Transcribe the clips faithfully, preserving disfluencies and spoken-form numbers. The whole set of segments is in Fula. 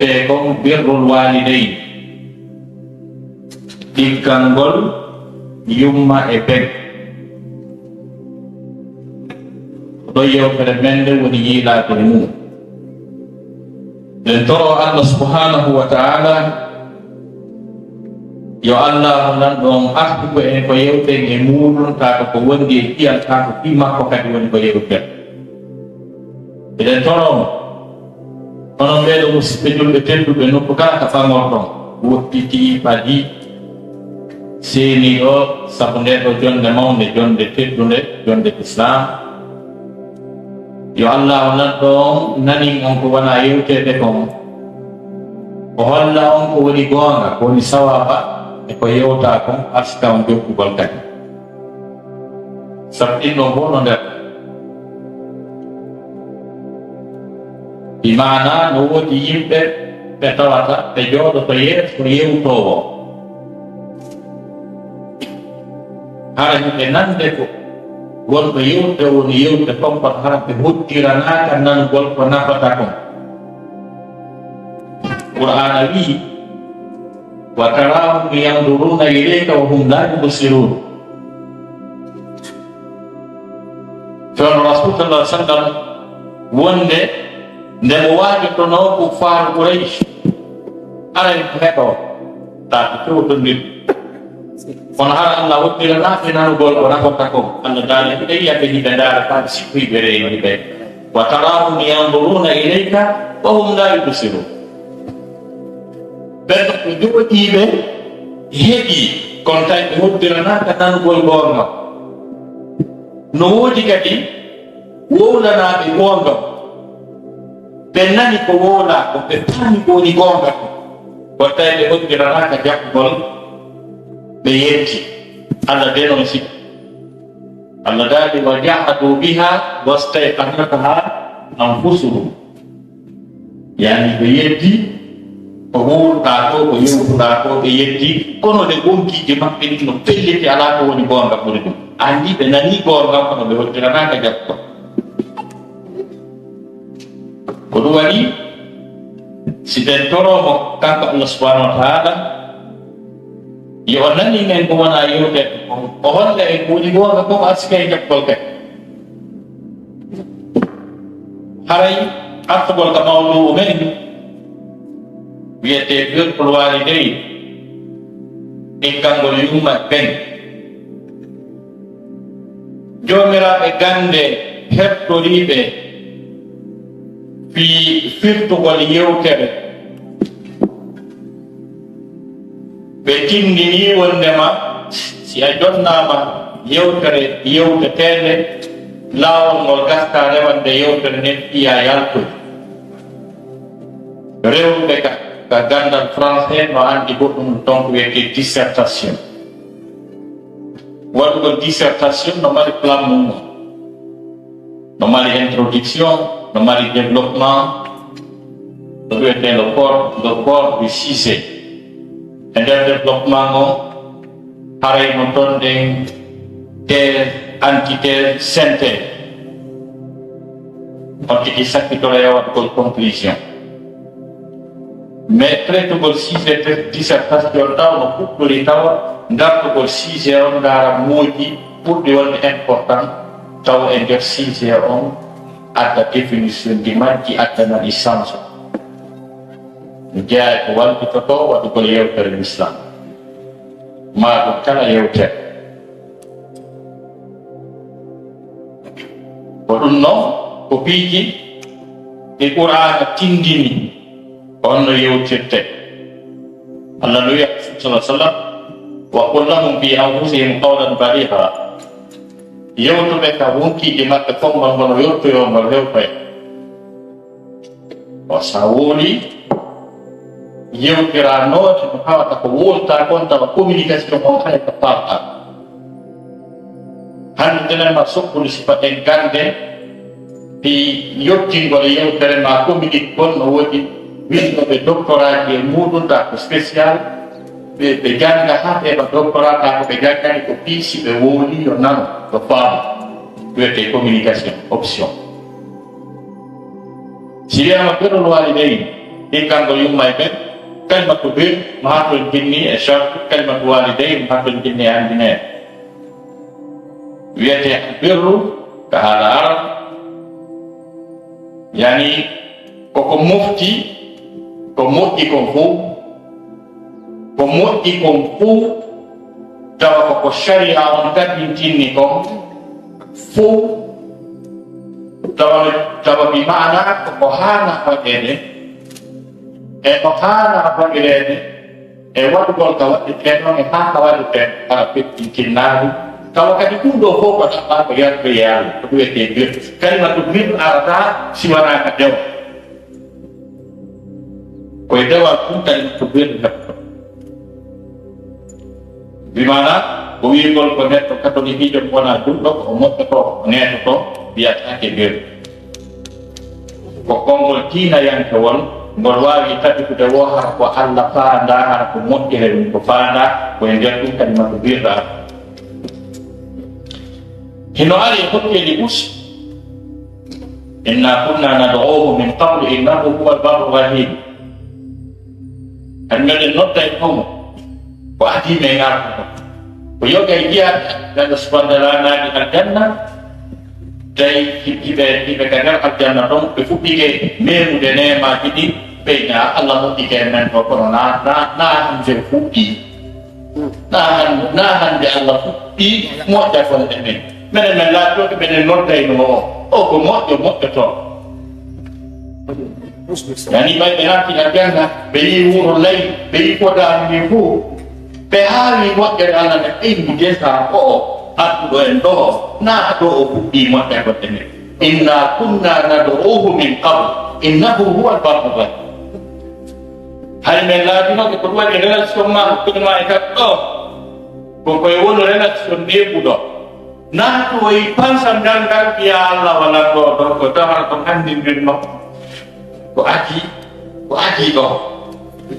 Te kon birrul waalidayni, ɗiggangol yumma e ben. Ɗo yewtere men nde woni yiilaade e mum. Ɗen toro Allah subhanahu wa ta'ala, yo Allah nan ɗon artugo en ko yewten e muɗum, taa ko ko wondi e ƴiyal, taa ko fii makko kadi woni ko yewten. Eɗen toro mo, onon ɓeeɗo musidɓe julɓe tedduɓe, nokku kala ka ɓaŋorɗon, wottitii, ɓadii, seenii ɗo, sabu nde ɗo jonnde mawnde, jonnde teddunde, jonnde Islaam. Yo Allaahu nanɗo on nanin on ko wona yewteede kon. O holla on ko woni goonga, ko woni sawaaba, e ko yewtaa kon, arsika on jokkugol kadi. Sabu ɗin ɗon fof no nder. Bi maanaa no woodi yimɓe ɓe tawata ɓe jooɗoto yeeso yewtoowo. Hara hiɓe nande ko wonɓe yewte woni yewte kon, kono hara ɓe hoddiranaaka nanugol ko nafata kon. Qur'aana wi'i, "Wa tarahum yanzuruna ilayka wa hum la yubsirun." Fewndo Rasul sallallahu alaihi wasallam wonde nde mo waajotonoo kuffaaru Quraysh, aray ko heɗo, taa ko tewtondir. Kono hara Allah hoddiranaaka nanugol ko nafata kon. Allah daali, hiɗa yiya ɓe hiɓe ndaara faa ɓe sikkoyi ɓe reeni ɓe. "Wa tarahum yanzuruna ilayka wa hum la yubsirun." Ɓen ko jooɗiiɓe heɗii, kono tawi ɓe hoddiranaaka nanugol goonga. No woodi kadi wowlanaaɓe goonga. Ɓe nani ko wowlaa kon, ɓe paami ko woni goonga kon. Kono tawi ɓe hoddiranaaka jaɓugol, ɓe yetti. Allah de non si. Allah daali, "Wa jahadu biha wastayqanatha anfusuhum." Yani ɓe yetti ko wowluɗaa ko, ko yewtuɗaa ko, ɓe yetti, kono ɗe wonkiiji maɓɓe ɗin no pelliti, alaa ko woni goonga ɓuri ɗum. Anndi ɓe nanii goonga, kono ɓe hoddiranaaka jaɓugol. Ko ɗum waɗi, si ɓen toroo mo, kanko Allah subhanahu wa ta'ala, yo o nanin en ko wona yewteede kon, o holla en ko woni goonga kon, arsika e jaɓugol kadi. Haray artugol ka mawɗo men wiyetee birrul waalidayni, ɗiggangol yumma e ben. Joomiraaɓe gannde hertoriiɓe fii firtugol yewtere, ɓe tinndinii wonndema si a jonnaama yewtere yewteteende, laawol ngol gastaa rewande yewtere nden fiyaa yaltude. Rewruɓe ka, ka ganndal français no anndi goɗɗum ɗum ton ko wiyetee dissertation. Waɗugol dissertation no mari plan mum on. No mari introduction, no mari développement, ko wiyetee le corps, le corps du sujet. E nder développement on, haray no ton ɗen thèse, antithèse, synthèse. On tigi sakkitoro e waɗugol conclusion. Mais traitugol sujet de dissertation taw no fuɗɗori tawa dartugol sujet on ndaara mooji ɓurɗi wonde important taw e nder sujet on adda définition ji majji, addana ɗi sens. Mi jeyaa ko wallitotoo waɗugol yewtere l'islam. Maa ɗum kala yewtere. Ko ɗum noon, ko piiji ɗi Qur'aana tinndini on no yewtirte. Allah no wiya, sallallahu alaihi wasallam, "Wa qul lahum fi anfusihim qawlan baligha." Yewtuɓe ka wonkiiji maɓɓe, konngol ngol yottoyoo ngol hewtoya. O sa wowli yewtiraa noone no tawata ko wowltaa kon, tawa communication o hay ko faamtaa. Hannde tenen ma sokkude sifa en gannde fi yottingol yewtere ma communique kon no woodi winndooɓe doctorat ji e muuɗum, taa ko spécial, ɓe, ɓe jannga haa ɓe heɓa doctorat, taa ko ɓe janngani ko fii si ɓe wowli yo nano, yo faamu. Wiyetee communication, option. Si wiyaama birrul waalidayni, Ɗiggangol yumma e ɓen, kalimatu bir, mo haa toon jinni e shartu, kalimatu waliday, mo haa toon jinni e anndinee. Wiyetee albirru, ka haala Arab, yani, koko mofti, ko moƴƴi kon fof, ko moƴƴi kon fof, tawa koko sharia on tabintinni kon fof, tawa, tawa bi maana koko haana waɗeede, e ko haana waɗireede, e waɗugol ka waɗirtee noon, e haa ka waɗirtee, hara feƴƴintinnaali. Tawa kadi ɗum ɗoo fof ko ɗaɓɓaa ko yardude e Alla, ko ɗum wiyetee bir. Kalimatu bir arataa si wanaa ka dewal. Ko e dewal ɗum kalimatu bir heɓtoo. Bi maana, ko wiygol ko neɗɗo katolikiijo mo wonaa julɗo, ko o moƴƴotoo, o neetotoo, wiyataake bir. Ko konngol diinayankewol, ngol waawi tabitude woo hara ko Alla faandaa, hara ko moƴƴere ɗum ko faandaa, ko e nder ɗum kalimatu birra. Hino ari e hokkeeli ɓusi, "Inna kunna nad'uhu min qablu innahu huwa albarru rahim." Hade meɗen nodda e komo, ko adii men arde ɗo. Ko yoga e jiyaaɓe Alla subhanahu wa taala naati aljanna, tawi hi-, hiɓe, hiɓe ka nder aljanna ɗon, ɓe fuɗɗike meemude neemaaji ɗi, ɓe ñaa, "Alla moƴƴike e men ɗo, kono na, na, na hannde fuɗɗii. Na hannde, na hannde Alla fuɗɗii moƴƴa gonɗe men. Menen men laatooɓe, menen noddayno o, o ko moƴƴo, moƴƴoto." Yani ɓay ɓe naati aljanna, ɓe yii wuro lay, ɓe yii ko daani ndi fof. Ɓe haawi moƴƴere Alla nde ɓeydi déjà ko o adduɗo en ɗo, na ɗo o fuɗɗii moƴƴa goɗɗe men. "Inna kunna nad'uhu min qabl, innahu huwa albarru rahim." Hari men laatinoke ko ɗum waɗi relation ma hakkunde ma e kat ɗo, ko koye woni relation neeɓuɗo. Naatoy pansal ngal ngal, wiya Alla wala ɗo, ɗo ko dawal ko anndindirno. Ko adii, ko adii ɗo.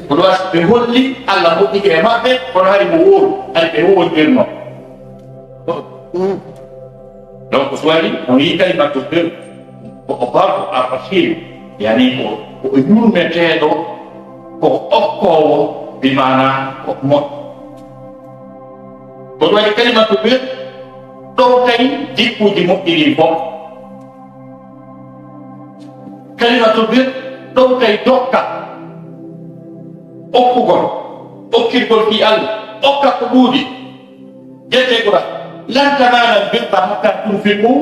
Ko ɗum waɗi ɓe holli Alla moƴƴike e maɓɓe, kono hari mo wooru, hari ɓe wowondirno. Donc, so waɗi, on yii kalimatu bir, ko o barru arrahim, yani ko, ko o yurmeteeɗo, ko o okkoowo, bi maana ko moƴƴo. Ko ɗum waɗi kalimatu bir, ɗowtay jikkuuji moƴƴi ɗin fof. Kalimatu bir, ɗowtay dokka, okkugol, okkirgol fii Alla, okka ko ɗuuɗi. Ƴettee Qur'aan, "Lan tanalu al-birra hatta tunfiqu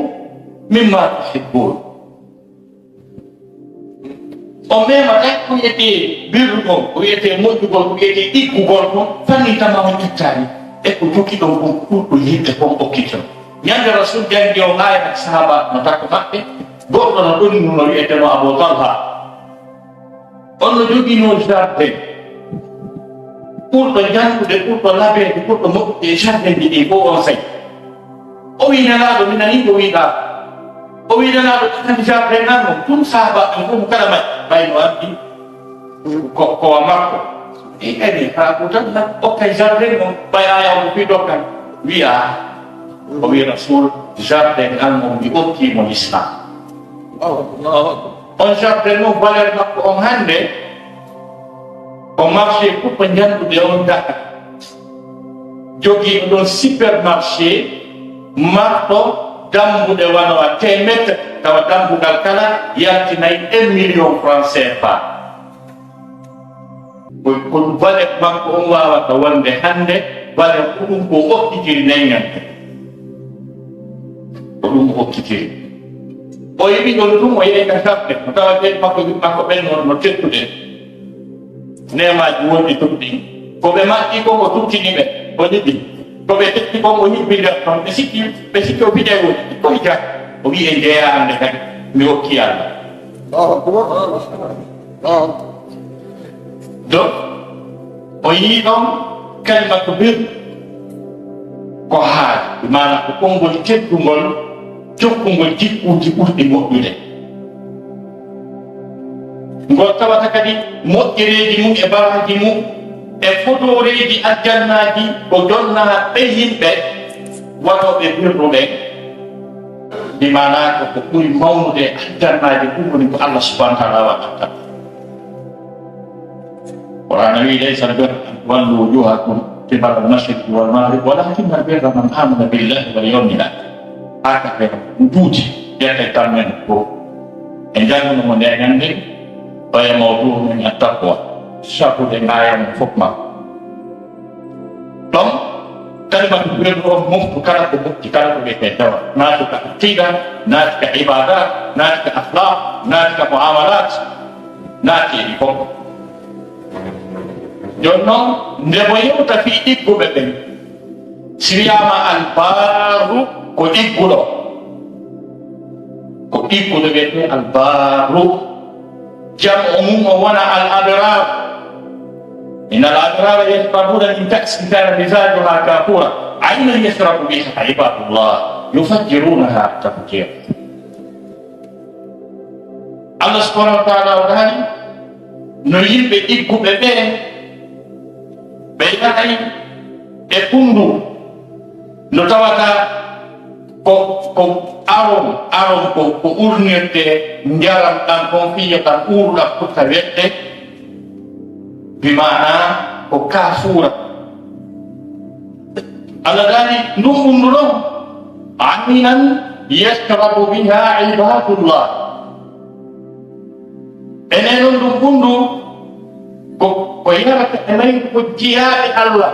mimma tuhibbun." O meema tan ko wiyetee birru kon, ko wiyetee moƴƴugol, ko wiyetee ɗiggugol kon, fanni tama on ittaani. E ko jokki ɗon kon, ko ɓurɗo yiɗde kon okkitoo. Ñande Rasul janngi on aaya e sahaaba no takko maɓɓe, goɗɗo no ɗon no wiyeteno Abu Talha. On no joginoo jardin ɓurɗo janɗude, ɓurɗo labeede, ɓurɗo moƴƴude e jardin ji ɗin fof on sey. O wii Nelaaɗo, "Mi nanii ko wiɗaa." O wii Nelaaɗo, "Ƴettan jardin an on." Tun sahaaba en fof mo kala majji, ɓay no anndi ko, ko wa makko. E ene, haa ko tan na okkay jardin on, ɓay aya on fii dokkan. Wi'a, o wii Rasul, "Jardin an on mi okkii mo Islam." Allahu Akbar. On jardin on, valeur makko on hannde, ko marché ɓurɗo janɗude on Dakar. Jogiiɗo ɗon supermarché marɗo dambuɗe wano a teemeɗɗe, tawa dambugal kala yaltinay un million franc C F A. Ko, ko ɗum valeur makko on waawata wonde hannde, valeur ko ɗum ko okkitiri neññande. Ko ɗum o okkitiri. O yiɗi ɗon ɗum, o yehi ka saɓɓe, mo tawa ɓen makko, makko ɓen no, no teddude. Neemaaji wonɗi ɗum ɗin. Ko ɓe maɓɓi kon, o tuttini ɓe, o yiɗi. Ko ɓe tetti kon, o yibbi nder ton. Ɓe sikki, ɓe sikki o fiɗe woni. Ko hija, o wi'i en jeyaa hannde kadi, mi okki Alla. Allahu Akbar. Allahu Akbar. Donc, o yii ɗon kalimatu bir ko haali, maanaam ko konngol teddungol, jokkungol jikkuuji ɓurɗi moƴƴude. Ngol tawata kadi moƴƴereeji mum e baraaji mum e fotooreeji aljannaaji ko jonnaa ɓe yimɓe waɗooɓe birru ɓen. Bi maanaa ko ko ɓuri mawnude e aljannaaji ɗum woni ko Allah subhanahu wa ta'ala waɗata. Qur'aana wiyi, "ليس البر أن تولوا وجوهكم قبل المشرق والمغرب ولكن البر من آمن بالله واليوم الآخر." Haka ɓe duuti ƴetta e tammen ko e njannguno mo nde ñande, ɓaya mawdu men attaqwa, sabude ngaayam fof ma. Donc, kalimatu birru on moftu kala ko moƴƴi, kala ko wiyetee tawa. Naati ka aqida, naati ka ibadat, naati ka akhlaq, naati ka muamalat, naati e ɗi fof. Jooni noon, nde mo yewta fii ɗigguɓe ɓen, si wiyaama albarru ko ɗigguɗo, ko ɗigguɗo wiyetee albarru. Jam'u mum o wona al abrar. Inna al abrara yashrabuna min ka'sin kana mizajuha kafura. Aynan yashrabu biha ibadullah yufajjirunaha tafjira. Allah subhanahu wa ta'ala o daali no yimɓe ɗigguɓe ɓe, ɓe yahay e ɓunndu ndu tawata ko, ko aron, aron ko, ko urnirte njaram ɗan kon, fiyo ɗan uuru ɗan futta wedde, bi maana ko kaafuura. Allah daali ndun ɓunndu ɗon, aynan yashrabu biha ibadullah. Enen on ɗum ɓunndu ko, ko yarata e mayru ko jiyaaɓe Allah.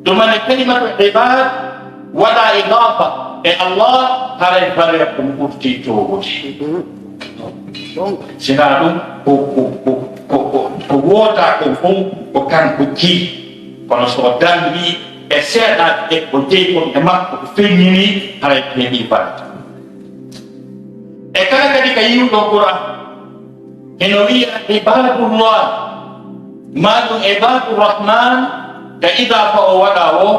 Ɗum ane kalimatu ibad waɗa idafa e Allah, haray valeur ɗum ɓurti toowude. Sinaa ɗum ko, ko, ko, ko, ko, ko woota ko fof ko kanko jii. Kono so o danndi e seeɗa e ko jeyi kon e makko ko feññini, haray ko heɓi valeur. E kala kadi ka yiwɗo Qur'an, hino wiya ibadullah, maa ɗum ibadur rahman, ka idafa o waɗa o,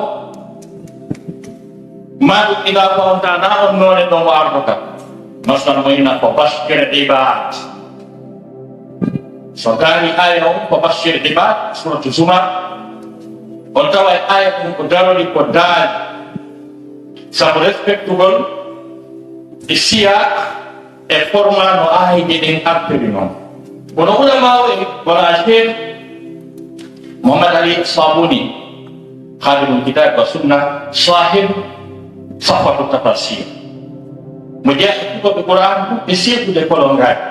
maa ɗum idafa on tana on noone ɗon o ardata. Masalan, mo ina ko bashir ibad. So daari aya on ko bashir ibad, suratu Zumar, on tawa e aya on ko darori ko daali. Sabu respectugol e siyaq e format no aayije ɗen artiri non. Kono ulama o en, wala Cheikh Muhammad Ali Sabuni, Khadimul Kitab wa Sunna, sahib Safwatu Tafasir. Mo jeeya e ɗuɗɗo Qur'an, e seedude kolongaji,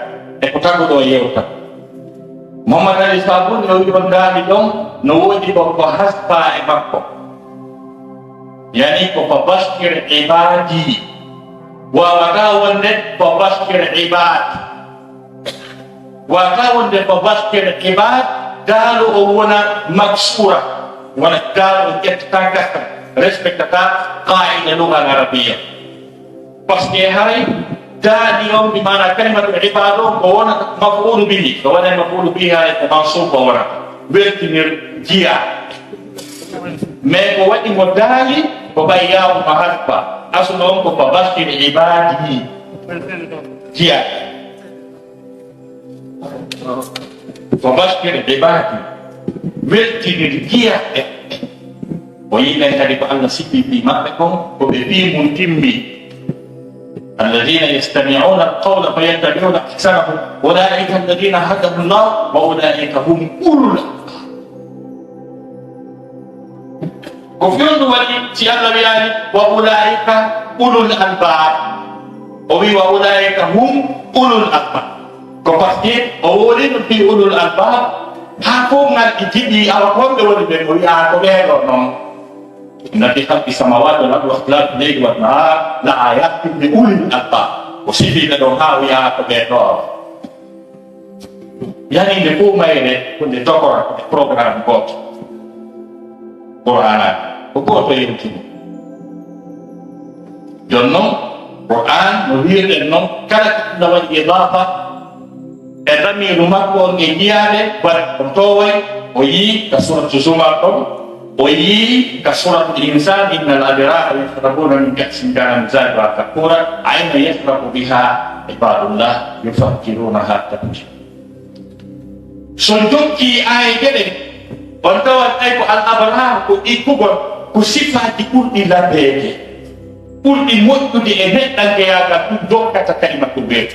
e ko taguɗo yewta. Muhammad Ali Sabuni no wi'i on daali ɗon, no woodi ko, ko haspa e makko. Yani ko fa bashir ibadi. Wawata wonde fa bashir ibad. Wawata wonde fa bashir ibad. Daalo o wona maksura. Wona daalo o ƴettata kasra. Respectata qaida lugha al arabiyya. Parce que haray daali on, bi maana kalimatu ibad on ko wonata maf'ulu bihi. So wonay maf'ulu bihi, haray ko mansub o wonata. Weltinir jiya. Mais ko waɗi mo daali ko ɓay yaawu ma hasba. Asulu on ko fa bashir ibadi. Jiya. Fa bashir ibadi. Weltinir jiya ɓe. O yiɗen kadi ko Allah sifi fii maɓɓe kon, ko ɓe fii mun timmi. الذين يستمعون القول فيتبعون أحسنه أولئك الذين هداهم الله وأولئك هم أولو الألباب. Ko fewndo waɗi si Allah wiyaani wa ulaa'ika ulul albaab, o wi'i wa ulaa'ika hum ulul albaab. Ko parce que o wowlino fii ulul albaab, haa fof ngal ɗi jiɗi, awa ko honɓe woni ɓen? O wi'a ko ɓee ɗoo non. إن في خلق السماوات والأرض واختلاف الليل والنهار لآيات لأولي الألباب. O sifiiɓe ɗon haa o wi'a ko ɓee ɗoo. Yani nde fof mayre ko nde tokora, ko nde programme gooto. Qur'aana ko gooto yewtini. Jooni non, Qur'aan no wiirɗen non, kala ko ɗum na waɗi idaafa e damiiru makko on e jiyaaɓe, waɗi ko tooway, o yii ka suuratu Zumar ɗon, o yii ka suuratul Insaan, إن الأبرار يشربون من كأس كان مزاجها كافورا، عينا يشرب بها عباد الله يفجرونها تفجيرا. So jokki aayeeje ɗen, on tawat ay ko al abraar, ko ɗikkugol, ko sifaaji ɓurɗi labeede, ɓurɗi moƴƴude e neɗɗankeyaagal, ɗum dokkata kalimatu beetu.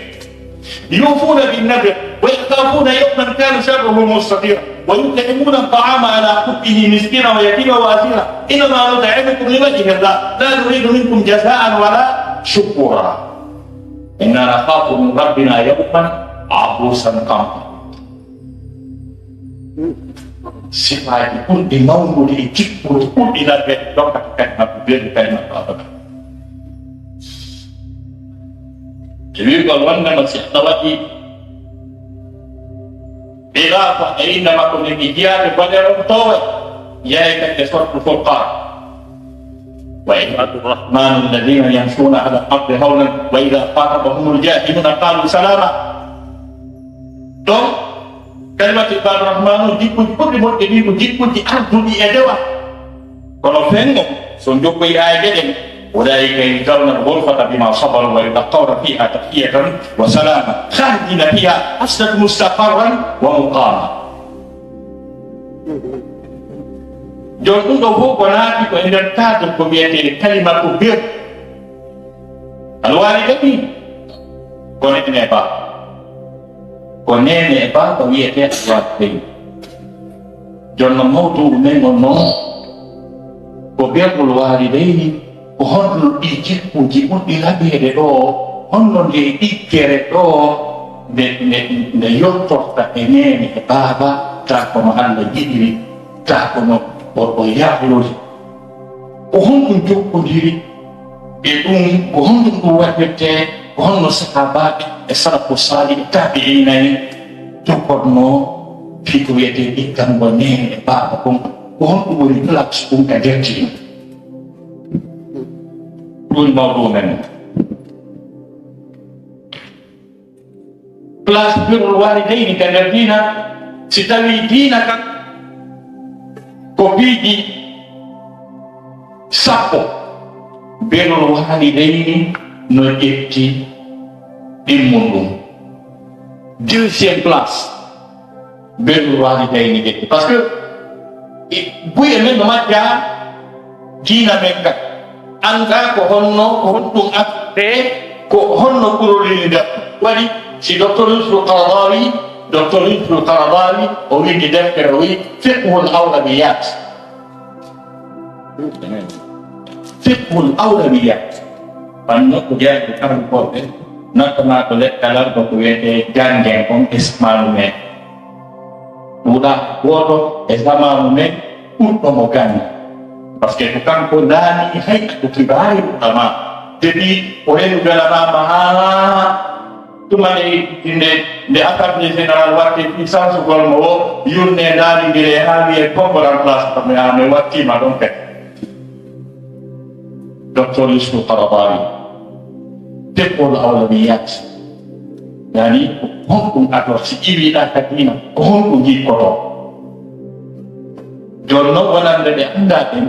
يوفون بالنذر ويخافون يوما كان شره مستطيرا ويطعمون الطعام على حبه مسكينا ويتيما واسيرا انما نطعمكم لوجه الله لا نريد منكم جزاء ولا شكورا انا نخاف من ربنا يوما عبوسا قمطريرا. Sifaaji ɓurɗi mawnude e jikkude ɓurɗi labbeede dokkata kadi maɓɓe ɓerɗe kadi maɓɓe abada. E wi'gol wonndema si Allah waɗi ilaafa e innde makko nde mi jiyaade goɗe on toowe, yaye kadi e sortu Furqaan. وعباد الرحمن الذين يمشون على الأرض هونا وإذا خاطبهم الجاهلون قالوا سلاما. Ɗon kalimatu Ibaadu Rahmaan on, jikkuuji ɓurɗi moƴƴude ɗin ko jikkuuji arduɗi e dewal. Kono fengo, so jokkoyi aayeeje ɗen, أولئك يجزون الغرفة بما صبروا ويلقون فيها تحية وسلاما خالدين فيها أحسنت مستقرا ومقاما. Jon ɗum ɗo fof ko naati ko e nder taado ko wiyetee kalimatu bir. Alwaali kadi ko neene e baaba. Ko neene e baaba wiyetee alwaali kadi. Jonno mawduuɗu men on noon ko birrul waalidayni, ko honno ɗii jikkuuji ɓurɗi laɓeede ɗoo, honno ndee ɗiggere ɗoo nde, nde, nde yottorta e neene e baaba, taa kono Alla yiɗiri, taa kono o, o yahlori. Ko honɗum jokkondiri e ɗum? Ko honɗum ɗum waɗirtee? Ko honno sahaabaaɓe e salafu saalih e taabi'iina en jokkotnoo fii ko wiyetee ɗiggangol neene e baaba kon? Ko honɗum woni place ɗum ka nder diina? Ɗum mawɗum men. Place birrul waalidayni ka nder diina, si tawii diina kan ko piiji sappo, birrul waalidayni no ƴetti ɗimmun ɗum. Deuxième place, birrul waalidayni ƴetti. Parce que e buy e men no majjaa diina men kan. Anndaa ko honno, ko honɗum attee, ko honno ɓurori nder. Waɗi si Docteur Yusuf Qaradawi, Docteur Yusuf Qaradawi, o winndi deftere, o wi'i Fiqhul Awlawiyat. Fiqhul Awlawiyat. Fannu ko jeyaa ko kankooɓe, nattanaako leggal argo ko wiyetee gangen kon e samaanu men. Ɗuuɗa gooto e samaanu men ɓurɗo mo gannde. Parce que ko kanko laami hay ko kibaari ulama. Depuis o renu ulama ma haa tuma nde, nde, nde Assemblée Générale waɗte fii sansugol mo o, yurne ndaarindire haa wiyee pombo remplace ko mi haa mi wattiima ɗon kadi. Docteur Yusuf Qaradawi, Fiqhul Awlawiyat. Yani, ko honɗum ador si iwiɗa ka diina, ko honɗum jikkotoo? Jooni non wonande ɓe anndaa ɓen,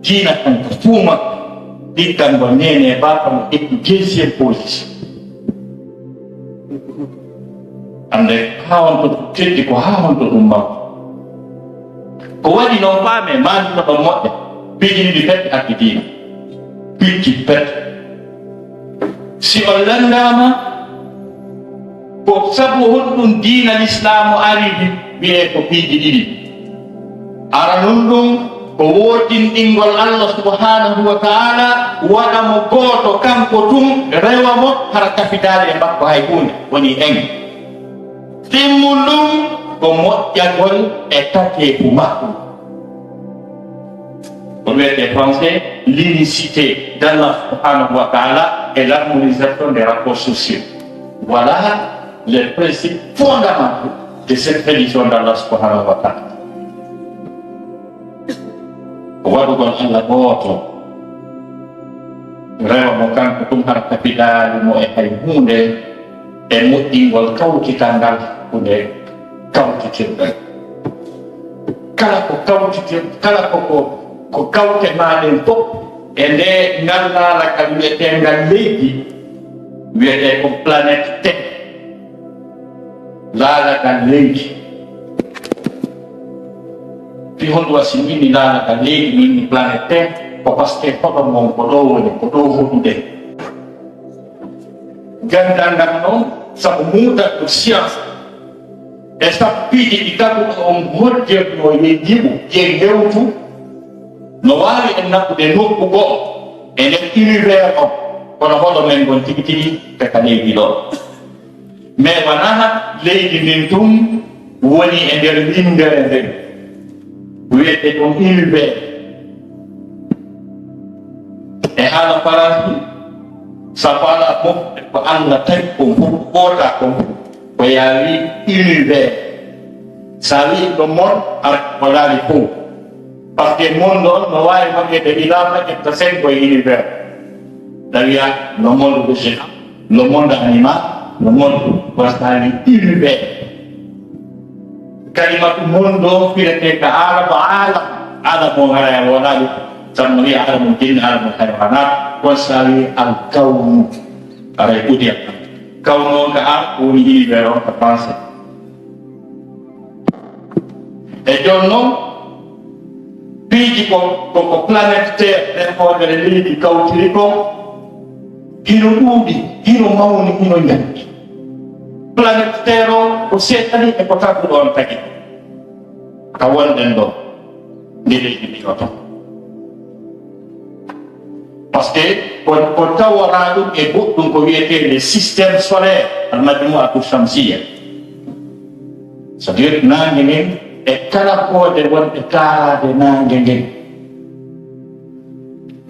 diina kan ko fuuma, ɗiggangol neene e baaba mo ƴetti deuxième position. Annde haa honto ɗum teddi, ko haa honto ɗum mawɗi. Ko waɗi non faame, maani no ɗon moƴƴa, piiji ɗiɗi pet addi diina. Piiji pet. Si on lanndaama, ko sabu honɗum diina Lislaamu ari, wiyee ko piiji ɗiɗi. Aranun ɗum ko woodinɗingol Allah subhanahu wa ta'ala, waɗa mo gooto kanko tun, rewa mo, hara kafidaali e makko hay huunde, woni en. Ɗimmun ɗum ko moƴƴagol e tageefu makko. Ko wiyetee français l'unicité d'Allah subhanahu wa ta'ala et l'harmonisation des rapports sociaux. Voilà les principes fondamentaux de cette religion d'Allah subhanahu wa ta'ala. Ko waɗugol Allah gooto, rewa mo kanko tun, hara kafidaali mo e hay huunde, e moƴƴingol kawtital ngal hakkunde kawtitirɗe. Kala ko kawtitir-, kala ko, ko, ko kawte maa ɗen fof, e nde ngal laalagal wiyeteengal leydi, wiyetee ko planète Terre. Laalagal leydi. Fii honɗum wasi mi inni laalagal leydi, mi inni planète Terre? Ko parce que hoɗo mon ko ɗo woni, ko ɗo hoɗuɗen. Ganndal ngal noon, Sabu muutal ko science. E sabu piiji ɗi taguɗo on hojjirno ye yiɓu, ye hewtu, no waawi en naɓude nokku go'o e nder univers on, kono hoɗo men ngon tigi tigi ka ka leydi ɗoo. Mais wanaa leydi ndin tun woni e nder winndere nden, wiyetee ɗum univers. E haala faransi, sa faala mofte ko Alla tagi kon fof, ko ɓootaa kon fof, ko yaa wi univers. Sa wi le monde, ara ko laali fof. Parce que monde on no waawi waɗeede ilaa waɗeede cinq ko univers. Tawi le monde végétal, le monde animal, le monde, ko sa wi univers. Kalimatu monde on firetee ka Arab alam. Alam on haray a wonaali, sabu no wiya alamul jinni, alamul haywanat, ko sa wi al kawnu. Haray ɓuri a kawnu on ka Arab, ko woni univers on ka français. E jooni non, piiji ko, ko, ko planète Terre, nden hoodere leydi kawtiri kon, hino ɗuuɗi, hino mawni, hino njanti. Planète Terre on, ko seeɗani e ko taguɗo on tagi. Ka wonɗen ɗoo, ndi leydi ndi oto. Parce que ko, ko taworaa ɗum e goɗɗum ko wiyetee le système solaire, al majmu'atu shamsiyya. C'est-à-dire naange ngen e kala koode wonɗe taaraade naange ngen.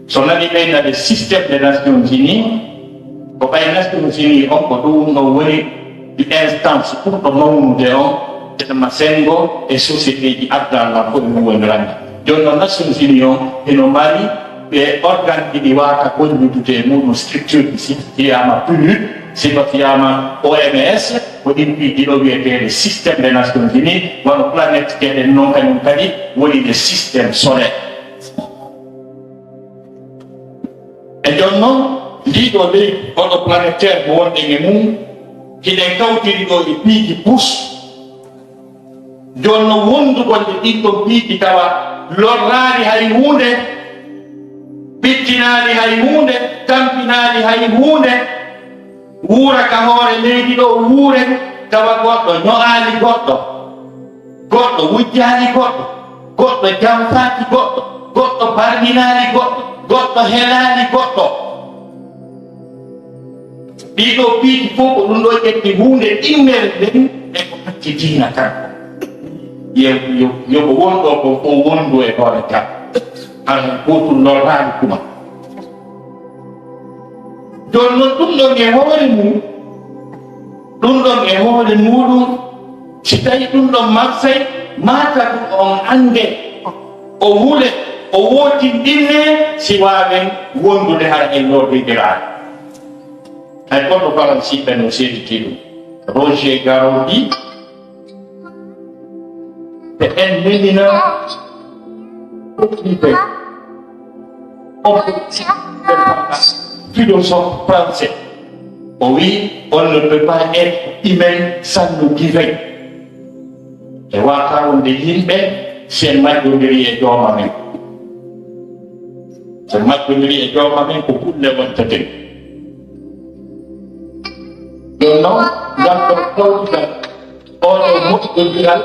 So nani ɓeyna le système des Nations Unies, ko ɓay Nations Unies on ko ɗum ɗo woni instance ɓurɗo mawnude on, tena ma senngo e société ji ardaala ko e mum wonirande. Jooni noon Nations Unies on hino mari ɓe organe ɗiɗi waata gollidude e muɗum structure ɗi, si fiyaama PNUD, si ko fiyaama O M S, ko ɗin piiji ɗo wiyeteeɗe système des Nations Unies, wano planète keɗen noon kañum kadi woni le système solaire. E jooni noon, ndii ɗoo leydi, oɗo planète Terre mo wonɗen e mum, hiɗen kawtiri ɗoo e piiji bus. Jooni noon, wondugol e ɗin ɗon piiji tawa lorraali hay huunde, ɓittinaali hay huunde, tampinaali hay huunde, wuura ka hoore leydi ɗoo, wuuren tawa goɗɗo ño'aali goɗɗo, goɗɗo wujjaali goɗɗo, goɗɗo jamfaaki goɗɗo, goɗɗo barminaali goɗɗo, goɗɗo helaali goɗɗo. Ɗii ɗoo piiji fof ko ɗum ɗoo ƴetti huunde ɗimmere nden e ko hakke diina kan. Yo, yo, yo ko won ɗoo ko o wondu e hoore jam. Hara gootum lorraali kuma. Jooni noon ɗum ɗon e hoore mum, ɗum ɗon e hoore muuɗum, si tawi ɗum ɗon marsay, maa tagu on annde, o wule, o wootinɗinne, si waawen wondude hara en lorridiraani. Hay goɗɗo faransiiɓe no seediti ɗum. Roger Garaudy, te en ndenina écrivain, on philosophe français. O wi, on ne peut pas être humain sans le divin. E wata wonde yimɓe si en majjondiri e jooma men. So en majjondiri e jooma men ko kulle wontaten. Ɗum noon, ngam ɗo kawtital, oɗo moƴƴondiral,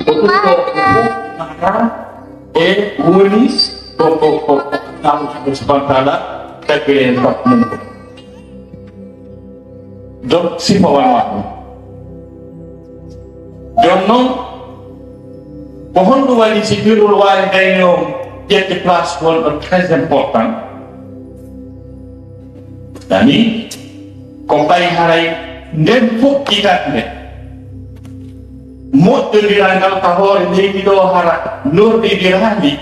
ko ɗum ɗo ko fof maana e woni ko, ko, ko, ko Allahu subhanahu wa taala tagiri en sabu mum ko. Donc, sifa wano ɗum. Jooni noon, ko honɗum waɗi si birrul waalidayni on ƴetti place wonɗo très important? Nani, ko ɓay haray nden fuɗɗitande moƴƴondiral ngal ka hoore leydi ɗo hara lorɗidiraali,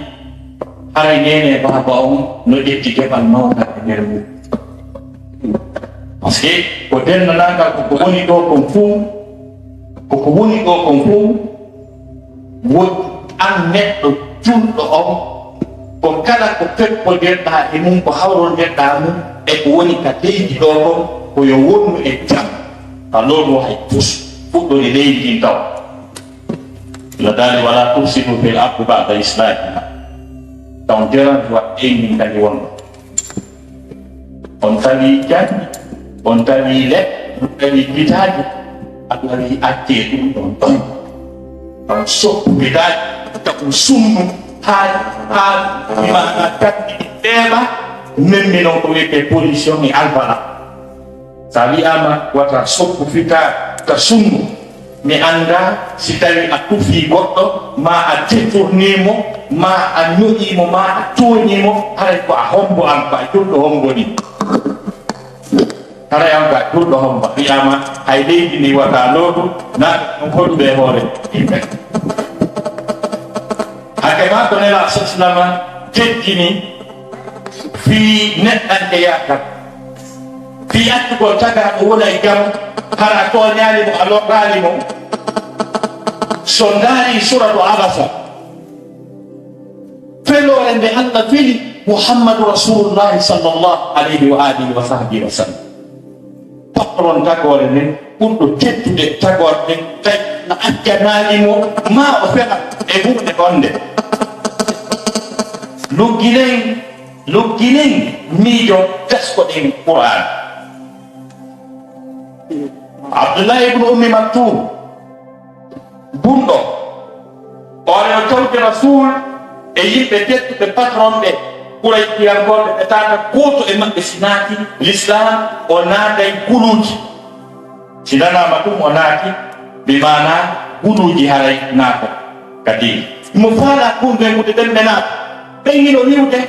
haray neene baaba on no ƴetti geɓal mawngal e nder mum. Parce que ko denndanangal koko woni ɗo kon fof, koko woni ɗo kon fof, woni an neɗɗo julɗo on, ko kala ko peppodirɗaa e mum, ko hawrondirɗaa mum, e ko woni ka leydi ɗo kon, ko yo wonnu e jam, ka lorru hay fus, fuɗɗori leydi ndin taw. No daali, "Wala tufsidu fil ardi ba'da islahiha." Taw jeran wa ɗen min kadi wonno. On tawi janngi, on tawi leɗɗe, Ɗum kadi bitaaji, Allah wi accee ɗum ɗon ɗon. Ɗon soppu bitaaji, taw sunnu, haa, haa, maana tatti feeɓa, memmi noon ko wiyetee pollution e alfala. So a wiyaama wata soppu fitaa ka sunnu, mi anndaa si tawii a tufii goɗɗo, maa a détournii mo, maa a ñoƴii mo, maa a tooñii mo, haray ko a hombo an, ko a julɗo hombo ni. Haray an ko a julɗo hombo, a wiyaama hay leydi ndi wata lootu, naa ɗum hoɗuɓe e hoore yimɓe. Hakke maa ko Nelaaɗo sallallaahu alayhi wa sallam teddini fii neɗɗanke yaakar. Fii accugol tagaaɗo wona e jam, hara a tooñaali mo, a loraali mo. So ndaari suuratu Abasa, feloore nde Allah feli Muhammadu Rasuulullaahi sallallaahu alayhi wa aalihi wa sahbihi wa sallam. Patron tagoore nden, ɓurɗo teddude tagoore nden, tawi na accanaali mo, maa o fela e huunde wonde. Lugginen, lugginen miijo, taskoɗen Qur'aan. Abdullahi ibnu Ummi Maktum, bunɗo, oon o tawde Rasuul e yimɓe tedduɓe patron ɓe, Quraysiyankooɓe, ɓe taata gooto e maɓɓe si naati Lislaam, o naatay guluuji. Si nanaama ɗum, o naati, bi maanaa guluuji haray naata ka diina. Mo faalaa ɗum ɓe ɓen ɓe naata. Ɓen hino wi'ude,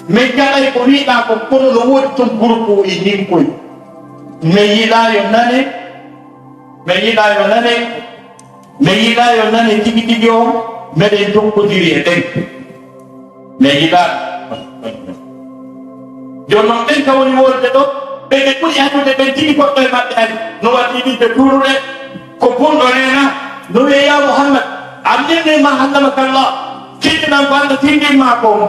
"Men jaɓay ko wi'ɗaa kon, kono no woodi ton groupe o e nin koy. Men yiɗaa yo nane, men yiɗaa yo nane, men yiɗaa yo nane tigi tigi on, meɗen jokkodiri e ɓen. Men yiɗaa." Jooni non ɓen ka woni wolde ɗo, ɓe ɓe ɓuri addude ɓen tigi goɗɗo e maɓɓe ari, no waɗi ɗiɗde tuuruɗe, ko bunɗo neena, no wi'a, "Yaa Muhammad, allimni ma allamaka Allah, tindinan ko Allah tindin maa kon."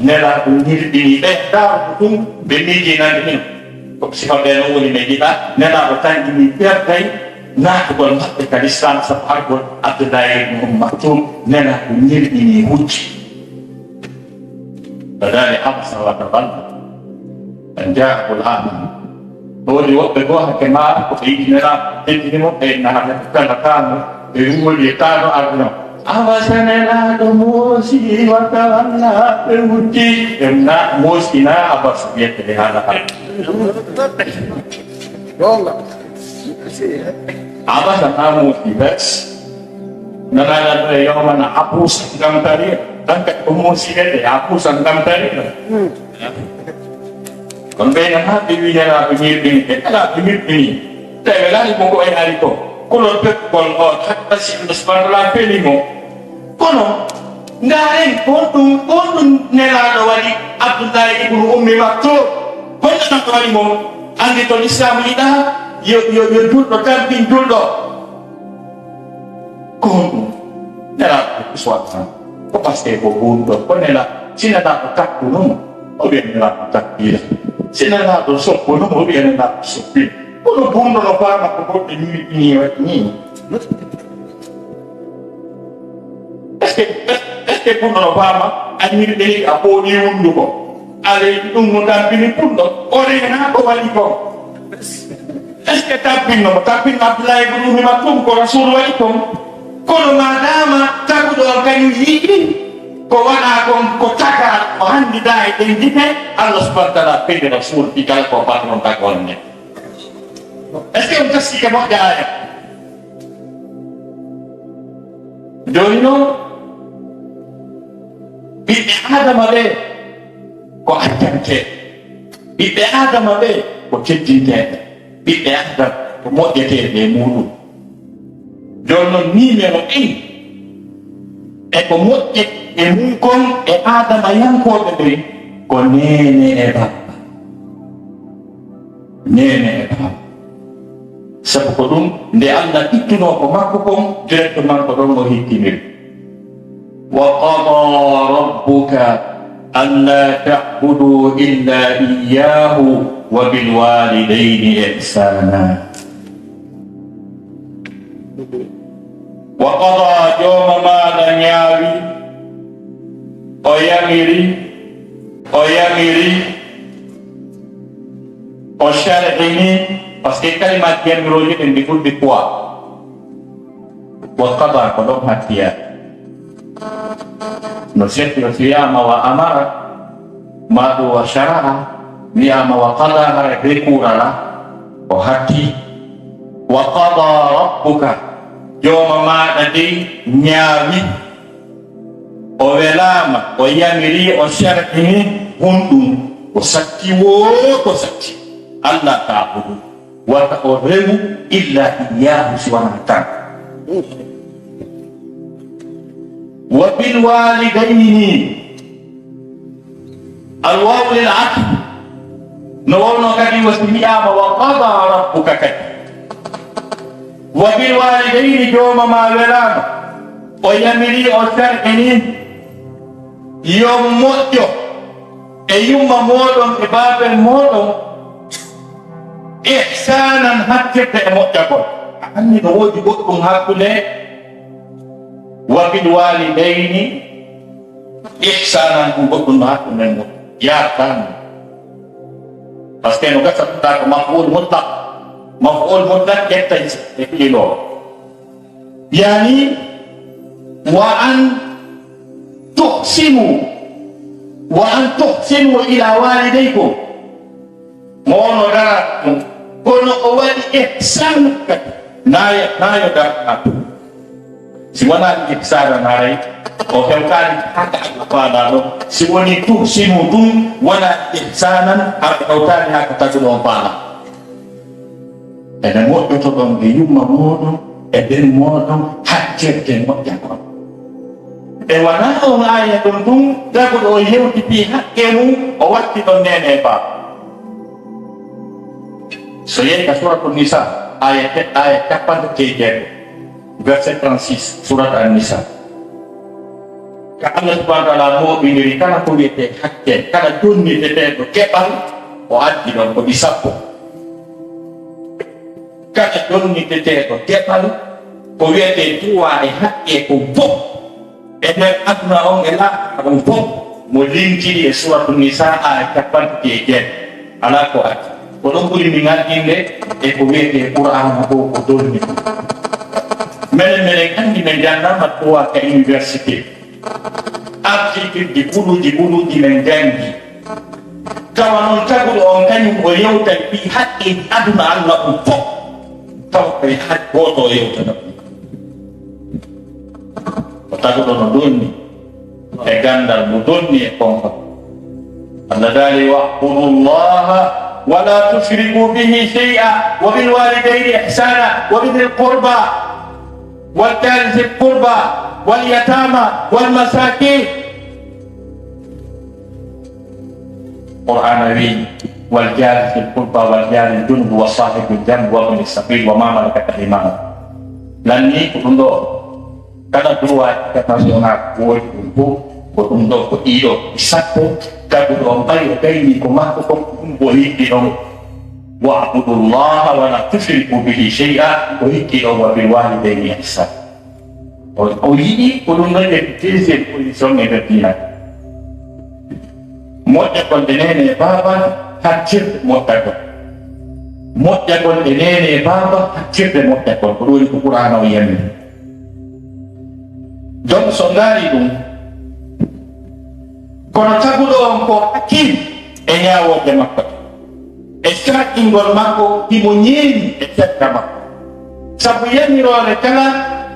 Nelaaɗo nirɗini ɓe, daawo ko ɗum ɓe miijinande hino. Ko sifa ɓe no woni ɓe yiɗa, Nelaaɗo tanƴini ɓerɗay naatugol maɓɓe ka Lislaam, sabu argol Abdullahi ibn Umm Maktum, Nelaaɗo nirɗini hujji. Ɓadaani Abasa wa tawalla, an jaa'ahul a'ma. Ɗo woni woɓɓe goo hakke maa ko ɓe yiɗi Nelaaɗo, teddini mo, ɓe inna haɗa ko kala kaano, ɓe wuli kaano arno. Abasa Nelaaɗo moosi wa tawalla, ɓe wutti. Ɓe na moosi na Abasa wiyete ɓe haala haala. Goonga. Abasa na moosi bes. Nanaɗa ɗo e yawma na abusa ngam tariqa. Ɗan kadi ko moosi ɓe de abusa ngam tariqa. Kono ɓe nana ɓe wi Nelaaɗo ñirɓini, ɓe Nelaaɗo ñirɓini. Tawi welaani mo ko e ari ko. Kulol pekkugol o, hatta si Allah subhanahu wa ta'ala feli mo. Kono, ndaaren, ko honɗum, ko honɗum Nelaaɗo waɗi Abdullahi ibnu Ummi Maktum? Honɗum Nelaaɗo waɗi mo? Anndi to Lislaam yiɗaa, yo, yo, yo julɗo tampin julɗo. Ko honɗum? Nelaaɗo ko uswa tan. Ko parce que ko buunɗo, ko Nelaaɗo, si Nelaaɗo takkuno mo, o wi'a Nelaaɗo takkiira. Si Nelaaɗo soppuno mo, o wi'a Nelaaɗo soppi. Kono buunɗo no faama ko goɗɗo ñiiɓini waɗi nii. Est-ce que, est-ce que buunɗo no faama a ñiiɓini a ɓooɗi hunnduko? Alay ɗum no tampini buunɗo, o reena ko waɗi ko. Est-ce que tampinno mo? Tampinno Abdullahi ibn Ummi Maktum ko Rasuul waɗi kon. Kono maadaama taguɗo on kañum yiɗi ko waɗaa kon ko tagaa, o hanndidaa e ɗen gite, Allah subhanahu wa ta'ala feli Rasuul ɗi kala ko patron tagol nden. Est-ce que on taskike moƴƴa aya? Jooni noon, ɓiɓɓe Aadama ɓe ko accanteeɓe. Ɓiɓɓe Aadama ɓe ko teddinteeɓe. Ɓiɓɓe Aadama ko moƴƴeteeɓe e muuɗum. Jooni noon, numéro un e ko moƴƴi e mum kon e Aadamayankooɓe ɓen ko neene e baaba. Neene e baaba. Sabu ko ɗum, nde Allah ittunoo ko makko kon, directement ko ɗon o hikkiniri. وقضى ربك ألا تعبدوا إلا إياه وبالوالدين إحسانا. وقضى, jooma maaɗa ñaawi, o yamiri, o yamiri, O shar'ini, parce que kalimaji yamirooji ɗin ɗi ɓurɗi poids. Wa qada, ko ɗon hattiya. No setti o wiyama wa amara, ma ɗum wa shara'a, wiyama wa qada, hara be kurala, o hatti. Wa qada rabbuka, jooma maɗa dey ñaawi. O welaama, o yamiri, o shar'ini honɗum, ko satti woo ko satti. Alla ta'budu, wata o rewu illa iyyahu, si wonaa kan. Wa bil walidayni, al wawu lil atf. No wonno kadi wasi wi'ama wa qada rabbuka kadi. Wa bil walidayni, jooma ma welaama. O yamiri, o shar'ini, yo moƴƴo e yumma mooɗon e baabel mooɗon, ihsanan, hattirde e moƴƴagol. A anndi no woodi goɗɗum hakkunde wa bil walidayni ihsanan, ɗum goɗɗum no hakkunde mum. Yaatan. Parce que no gasa ɗum ko maf'ul mutlaq. Maf'ul mutlaq ƴetta e fi'ilo. Yani, wa an tuhsinu, wa an tuhsinu ila walidaykum. Mo wono dara ɗum, kono o waɗi ihsan kadi. Nayo, nayo dara ɗum. Si wonaa ihsana haray, o hewtaani haka Allah faala ɗum. Si woni tuhsinu ɗum, wonaa ihsanan, hara hewtaani haka taguɗo on faala. Ene moƴƴotoɗon e yumma mooɗon, e ben mooɗon, hattirde moƴƴa kon. E wonaa on aaya ɗon ɗum, taguɗo o hewti fii haqqe mum, o watti ɗon neene e baaba. So yehi ka Suratu Nisa, aya te-, aya capanɗe jeego, verset trente-six, Surat An-Nisa. Ka Allah subhanahu wa ta'ala mooɓiniri kala ko wiyetee hakke, kala jonniteteeɗo geɓal, o addi ɗon ko ɗi sappo. Kala jonniteteeɗo geɓal, ko wiyetee duwa e hakke ko fof. E nder aduna on e laakhira on fof, mo linkiri e Suratu Nisa, aya capanɗe jeego. Alaa ko addi. Ko ɗon ɓuri min ardinde e ko wiyetee Qur'aana ko, ko dolni. Menen, menen anndi men janngaama droit ka université. Article ji ɓuluuji ɓuluuji men janngi. Tawa noon taguɗo on kañum o yewtay fii haqqeeji aduna Allah on fof. Tawa koye hay gooto o yewtata ɗum. O taguɗo no donni e ganndal, no donni e konkon. Allah daali, "Wa'budu llaha wa la tushriku bihi shay'a wa bil walidayni ihsana wa bi dhil qurba wal jari dhil qurba wal yatama wal masakin." Qur'aana wi'i, "Wal jaari zil qurba wal jaari junubi wa saahibil janbi wa bni sabil wa ma malakat aymanukum." Lanni ko ɗum ɗo, kala droit international ko woodi ɗum fof, ko ɗum ɗo, ko ɗiɗo, sappo, taguɗo on ɓay o gayni ko makko fof, ɗum o yiɗi ɗon. "Wa'budu llaha wa la tushriku bihi shay'a", o yiɗi ɗon, "wa bil walidayni ihsana." O, o yiɗi ko ɗum ɗon e deuxième position e nder diina. Moƴƴagol e neene e baaba, hattirde moƴƴagol. Moƴƴagol e neene e baaba, hattirde moƴƴagol. Ko ɗum woni ko Qur'aana o yamiri. Donc, so ndaari ɗum, kono taguɗo on ko hakkil e ñaawooje makko ɗe, e sarɗingol makko himo ñeemi e cagga makko. Sabu yamiroore kala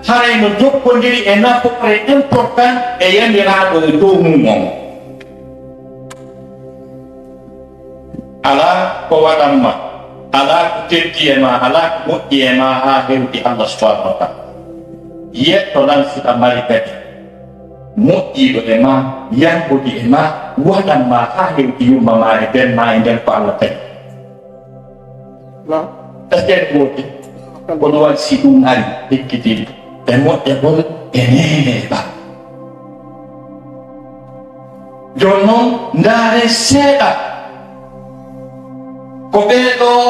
haray no jokkondiri e nafoore important e yamiraaɗo e dow mum on. Alaa ko waɗan ma, alaa ko teddi e ma, alaa ko moƴƴi e ma haa hewti Allah subhanahu wa ta'ala. Yetto lan si a mari kadi moƴƴiiɗo e ma, yankodi e ma, waɗan ma haa hewti yumma ma e ben ma e nder ko Allah tagi. Est-ce que en woodi? Kono waɗi si ɗum ari, ekkitiri e moƴƴagol e neene e ba. Jooni noon, ndaare seeɗa. Ko ɓee ɗoo,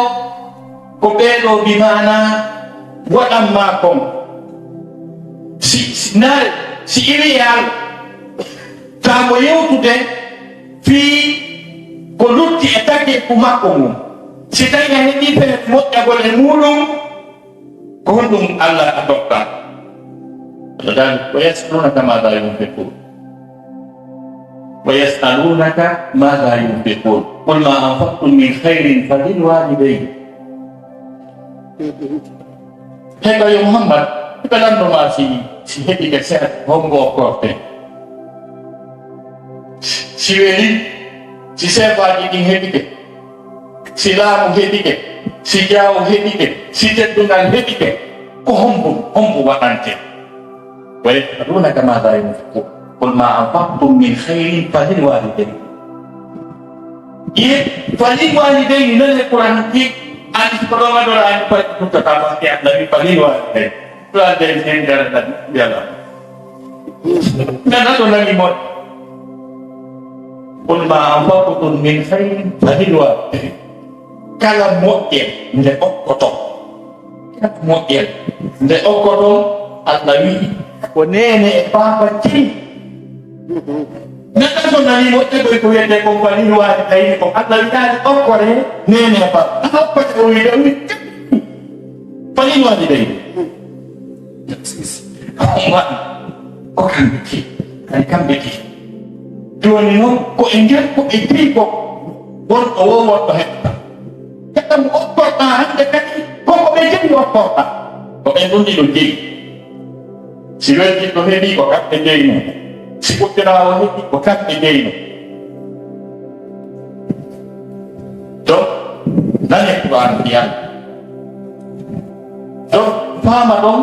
ko ɓee ɗoo bi maana waɗan ma kon. Si, si, ndaare, si iwi e Alla, taa mo yewtude fii ko lutti e tageefu makko ngun. Si tawi a heɓii feere moƴƴagol e muuɗum, ko honɗum Allah a totta? Ɗo daali, "Wa yas'alunaka maadha yunfiqun." "Wa yas'alunaka maadha yunfiqun. Qul ma anfaqtum min khairin falil walidayni." Hega yo Muhammad, ɓe lanndo ma si, si heɓike seeɗa, hombo o korte. Si weli, si seefaaji ɗin heɓike, si laamu heɓike, si jaawo heɓike, si teddungal heɓike, ko hombo, hombo waɗante? "Wa yas'alunaka maadha yunfiqun. Qul ma anfaqtum min khairin falil walidayni." Ye, falil walidayni, non e Qur'an ki, ani ko ɗo waɗora ani fay ɗum ko tama ke Allah wi falil walidayni. Ɗo adde en sen gara tan, yalla. Nana ɗo nani mo. "Qul ma anfaqtum min khairin falil walidayni." Kala moƴƴere nde okkoto. Moƴƴere nde okkoton, Allah wi'i, ko neene e baaba jeyi. Neɗɗo so nani moƴƴere ko wiyetee kon falil walidayni, ko Allah wi'aali okkore neene e baaba. A okkore o wi'de, o wi'i, falil walidayni. Ko kamɓe jeyi, kadi kamɓe jeyi. Jooni noon, ko e nder ko ɓe jeyi ko, wonɗo woo, wonɗo heɓata. Kala mo okkorɗaa hannde kadi, ko ko ɓe jeyi okkorɗaa. Ko ɓen ɗum ɗiɗo jeyi. Si weltiiɗo heɓii, ko kamɓe jeyi mum. Si ɓuttiraawo heɓii, ko kamɓe jeyi mum. Donc, nane Qur'an mbiyan. Donc, faama ɗon,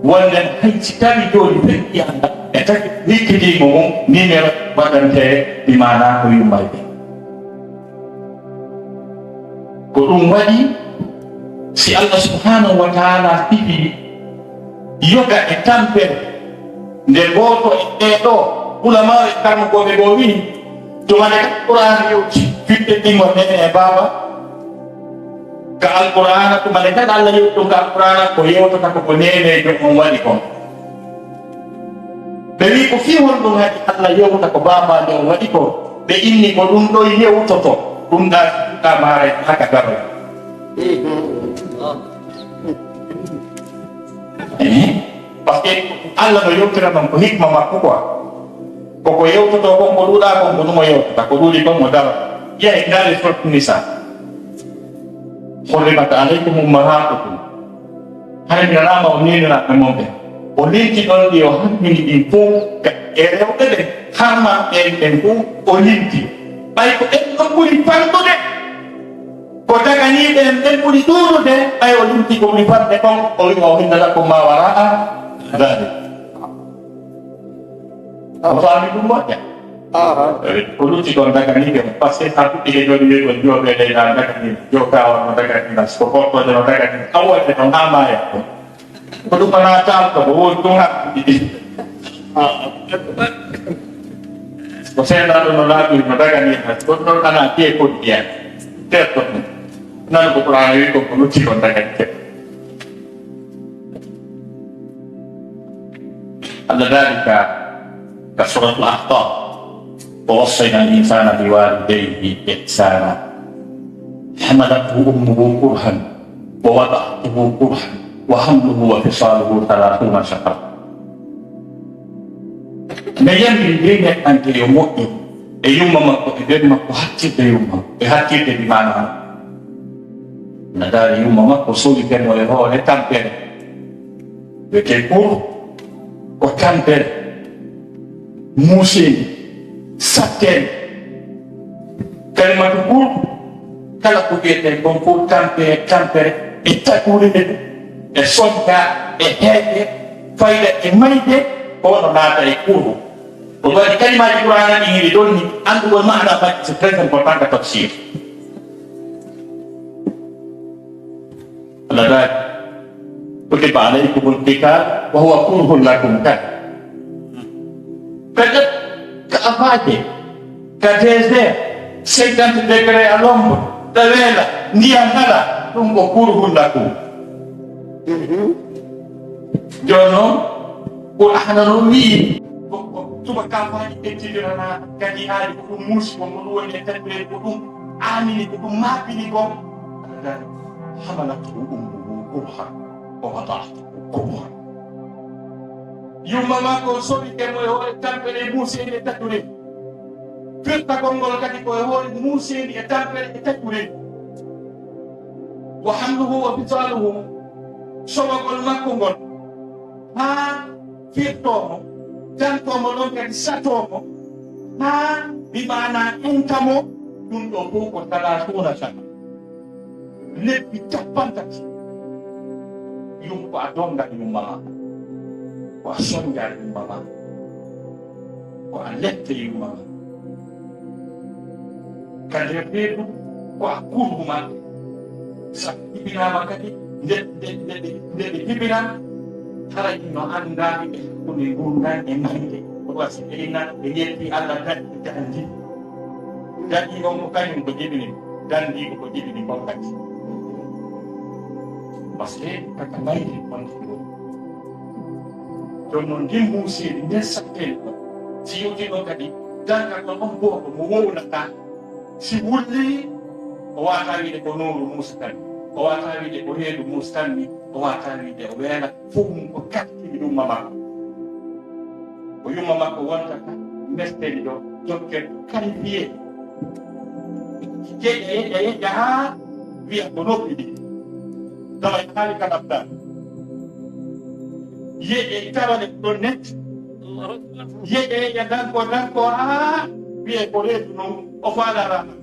wonde hay si tawi jooni feƴƴi annda, e taki likkidiimo mum, numéro waɗante, bi maanaa ko yummayde. Ko ɗum waɗi, si Allah subhanahu wa ta'ala sifi yoga e tampere, nde gooto e ɓee ɗoo ulamaa e karmugooɓe goo wi'i, tuma nde Qur'aana yewti, fiɓɓe ɗimmor neene e baaba, ka Alqur'aana, tuma nde kala Allah yewti ɗum ka Alqur'aana, ko yewtata ko ko neeneejo on waɗi kon. Ɓe wi'i, "Ko fii honɗum haɗi Allah yewta ko baabaajo on waɗi ko?" Ɓe inni, "Ko ɗum ɗo yewtoto, ɗum ɗaa si fuɗɗaa maare haka garoy." Eh? Parce que Allah no yewtira non ko hikma makko quoi. Ko ko yewtoto kon, ko ɗuuɗaa kon, ko ɗum o yewtata, ko ɗuuɗi kon o daro. Yahi ndaari Surat Nisa. "Hurrimat alaykum ummahatukum." Hay mi nanaama o neeniraaɓe mon ɓen. O linti ɗon ɗi o harmini ɗin fow, ka e rewɓe ɓen, harman ɓen ɓen fow o linti. Ɓay ko ɓen ɗon ɓuri fanɗude. Ko daganiiɓe en ɓen ɓuri ɗuuɗude, ɓay o linti ko ɓuri fanɗe kon, o wi'a o hinnata ko ma wara'a dalik. A faami ɗum moƴƴa? Aha. Eh, ko lutti kon dagani ɓe, parce que a fuɗɗike jooni wi'ugol jooɓe leyɗe an dagani, jookawa no dagani, nas ko ɓortoje no dagani, awwalde no haa maaya. Ko ɗum wona taalto, ko woni ɗum haɓɓi. Ko seeɗaɗo no laaɓi no dagani, nas ko ɗum ɗon ana piye kon mbiyan. Terto ɗum. Nan ko Qur'aana wi kon ko lutti kon dagani ɓe. Allah daali ka, ka Suratul Ahqaf, "Wa wassayna al-insana biwalidayhi ihsana, hamalathu ummuhu kurhan, wa wada'athu kurhan, wa hamluhu wa fisaluhu thalathuna shahra." Mi yamiri nde neɗɗanke yo moƴƴo e yumma makko, e ben makko, hattirde yumma, e hattirde bi maana. Na daari yumma makko, sowi kemo e hoore tampere. Wiyetee kur ko tampere, muuseende, satteende. Kalimatu kur, kala ko wiyetee kon kur, tampere, tampere, e taƴude nde, e sonka, e heeƴe, fayda e mayde, ko no naata e kur. Ko waɗi kalimaaji Qur'aana ɗin hiɗi ɗon ni, anndugol maana majji, c'est très important ka tafsir. Allah daali, "Kutiba alaykumul qital wa huwa kurhun lakum." Kan. Peut-être ka afaaje, ka désert, cinquante degrés à l'ombre, ɓe weela, ndiyan alaa, ɗum ko kurhun lakum. Jooni noon, Qur'aana no wi'i, ko, ko tuma kampaaji ɓettidiranaa, kadi haali ko ɗum muusi, ko ɗum woni e taƴɓe, ko ɗum aanini, ko ɗum maapini kon. حملته أمه كرها ووضعته كرها. Yumma makko sowike mo e hoore tampere muuseende taƴude. Firtagol ngol kadi ko e hoore muuseende e tampere e taƴude. وحمله وفصاله, sowagol makko ngol haa firtoo mo, tantoo mo ɗon kadi satoo mo, haa bi maanaa enta mo, ɗum ɗo fof ko ثلاثون سنة. Lebbi cappanɗe tati. Yum ko a donngal yumma ma, ko a sonnjaali yumma ma, ko a lette yumma ma. Ka nder reedu ko a kurhu maɓɓe. Sabu jibinaama kadi, nde, nde, nde, nde, nde ɓe jibinaa, hara ino anndaa ɓe hakkunde ngurndan e mayde. Ko ɗum waɗi si ɓe ina ɓe yetti Allah daɗi dandi. Daɗi on ko kañum ko jibini, dandi ko ko jibini kon kadi. Parce que kaka mayde on ko ɗum. Jooni noon, ndin muuseedi, nden satteeli ɗon, si yewtii ɗon kadi, darngal ɗon on gooto mo wowlataa, si wullii, o waawataa wiide ko nowru Muusa tan, o waawataa wiide ko reedu Muusa tan ni, o waawataa wiide o weela, fof mum ko kattiri yumma makko. Ko yumma makko wontata, metteli ɗo, dokke qualifié. Yeƴa, yeƴa, yeƴa haa wiya ko noppi ɗi. Tawa e haali kala ɗan. Yeƴe tawa ɗe ɗon net. Yeƴe yeƴa danko danko haa wiye ko reedu non o faala raama.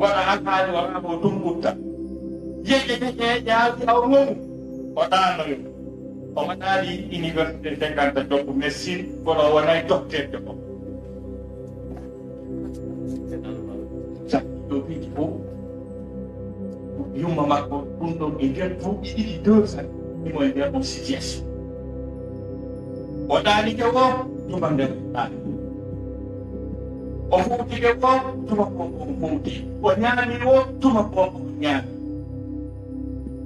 Waɗa alhaali o raama o tun ɓutta. Yeƴe yeƴa yeƴa haa wiya o womu. O ɗaanoyo. O waɗaali université cinquante jokku médecine kono o wonay docteur de ko. Sa ɗo piiji fof yumma makko ɗum ɗon e nder duuɓi ɗiɗi deux ans imo e nder on situation. O ɗaanike o tuma nder ɗaani. O fowtike o tuma ko o fowti. O ñaami o tuma ko o ñaami.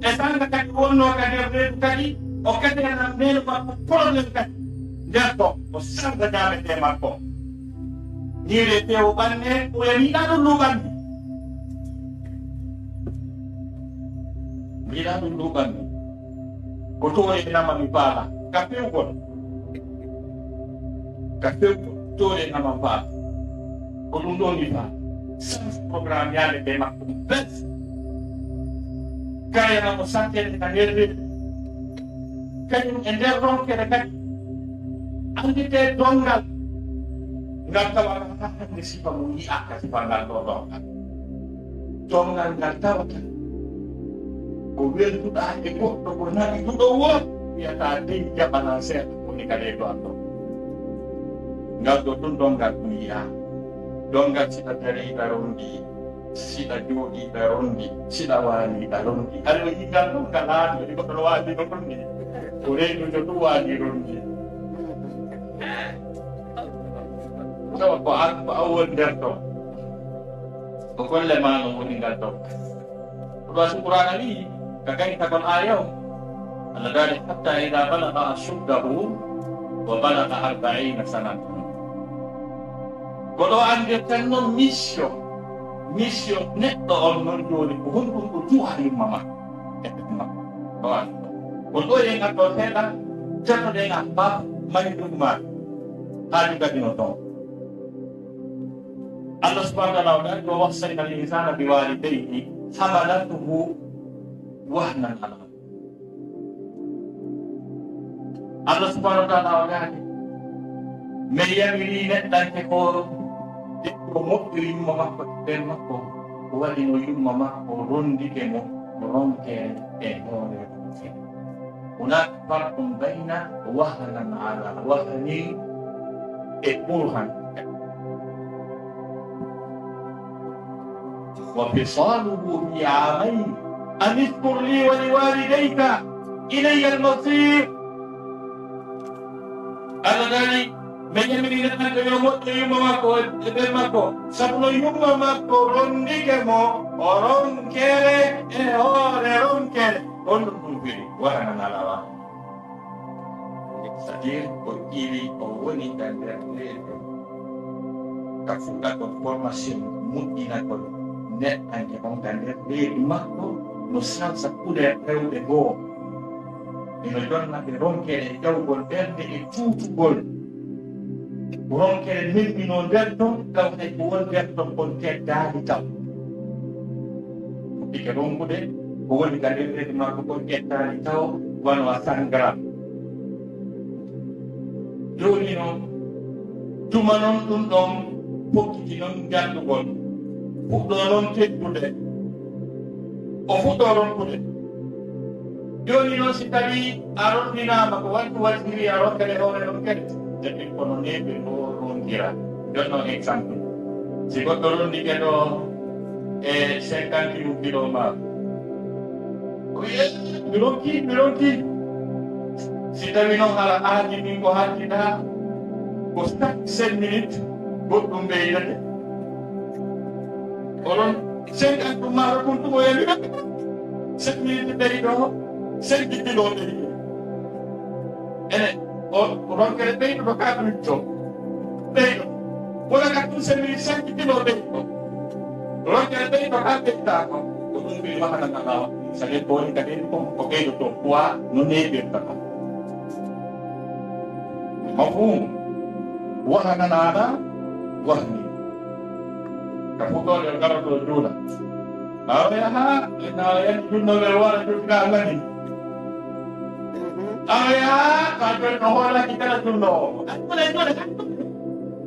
E sanga kadi wonno ka nder reedu kadi o kadenan neno makko problème kadi. Nder to o sanga ñaamete makko. Ñiire tewo ɓanne ɓure mi ɗaɗo luɓanmi. Mbiɗa ɗum luɓanmi. Ko toore nama mi faala. Ka fewgol. Ka fewgol. Toore nama faala. Ko ɗum ɗo mi faala. Sans programme yaade ɓe makko. Bes. Kayana ko santene ka nder reedu. Kañum e nder ronkere kadi. Anndite donngal. Ngal tawata haa hannde sifa mum yi'aaka, sifa ngal ɗo donngal. Donngal ngal tawata ko welduɗaa e goɗɗo ko naɓi ɗuɗo woo, wiyata dey jaɓanan seeɗa woni ka leydo an ɗo. Ngal ɗo ɗum donngal ɗum yi'aa. Donngal siɗa dariiɗa rondi, siɗa jooɗiiɗa rondi, siɗa waaliiɗa rondi. Aɗa o yi'ngal ɗum ka laaɗo, e goɗɗo no waali no rondi. Ko reedujo ɗum waali rondi. Tawa ko an, ko an woni nder ɗo. Ko golle ma no woni ngal ɗo. Ko ɗo si Qur'aana wi'i, ka gaytagol aaya o, Allah daali, "Hatta idha balagha ashuddahu wa balagha arba'ina sanatan." Ko ɗo anndirten noon mission, mission neɗɗo on noon jooni ko honɗum ko juha yumma ma. E ɓe ma. Ko an. Ko ɗo e ngal ɗo seeɗa, janngoɗen ahbab, mari ɗum ma. Haaju kadi no toon. Allah subhanahu wa ta'ala o daali, "Wa wassayna al-insana bi walidayhi hamalathu wahnan ala." Allah subhanahu wa ta'ala o daali, "Min yamiri neɗɗanke ko debbo moƴƴiri yumma makko e ɓen makko, o waɗi no yumma makko rondike mo ronkere e hoore ronkere." Hunaaka farqun bayna wahnan ala wahnin e kurhan. Wa fisaluhu fi aamayn an ishkur li wa li walidayka ilayya al-masir. Allah daali, min yamiri neɗɗanke yo moƴƴo yumma makko e ɓen makko, sabu no yumma makko rondike mo o ronkere e hoore ronkere. Honɗum ɗum firi? Wahnan ala wahnin. C'est-à-dire, o iwi, o woni ka nder reedu, ka fuɗɗagol formation, moƴƴinagol Neɗɗanke on ka nder reedu makko no sansa kulee rewɓe goo. Ino jonna ɓe ronkere ƴawgol ɓernde e tuutugol. Ronkere memminoo nder ton, taw hay ko won nder ton kon teddaali taw. Fuɗɗike ronkude ko woni ka nder reedu makko kon ƴettaani taw, wano a sangaram. Jooni non, tuma non ɗum ɗon fokkiti non ganndugol, fuɗɗoo non teddude, o fuɗɗoo ronkude. Jooni non, si tawii a ronndinaama ko wattu wattiri, a ronkere hoore ronkere, jaɓi kono neeɓe ɗo ronndira. Jooni non exemple, si goɗɗo ronndike ɗo e cinquante mille kilo maa, o wiye, "Mi ronki, mi ronki." Si tawii non hara aadi min ko haaltiɗaa ko cinq minutes, goɗɗum ɓeydete. Onon cinquante ɗum maa ko ɗum o yami cinq minutes ɓeydo, cinq kilo ɓeydo. Ene, o ronkere ɓeydo ɗo ka ɗum to. Ɓeydo. Wala ka ɗum cinq minutes cinq kilo ɓeydo. Ronkere ɓeydo ka ɓeyda ko. Ko ɗum ɓe wahana ka lawa. Sa ɓe ko woni ka ɓeydo ko, ko ɓeydo to. Kuwa no neɓirta ko. Mafhum? Wahananaaɗa wahni. Ka fuɗɗoode o garoto o juula. Awa yaha, ena yani junnooɓe wara juulga ngani. Awa yaha, ka jooni no hoolaki kala junnoowo. Ay, kala juula,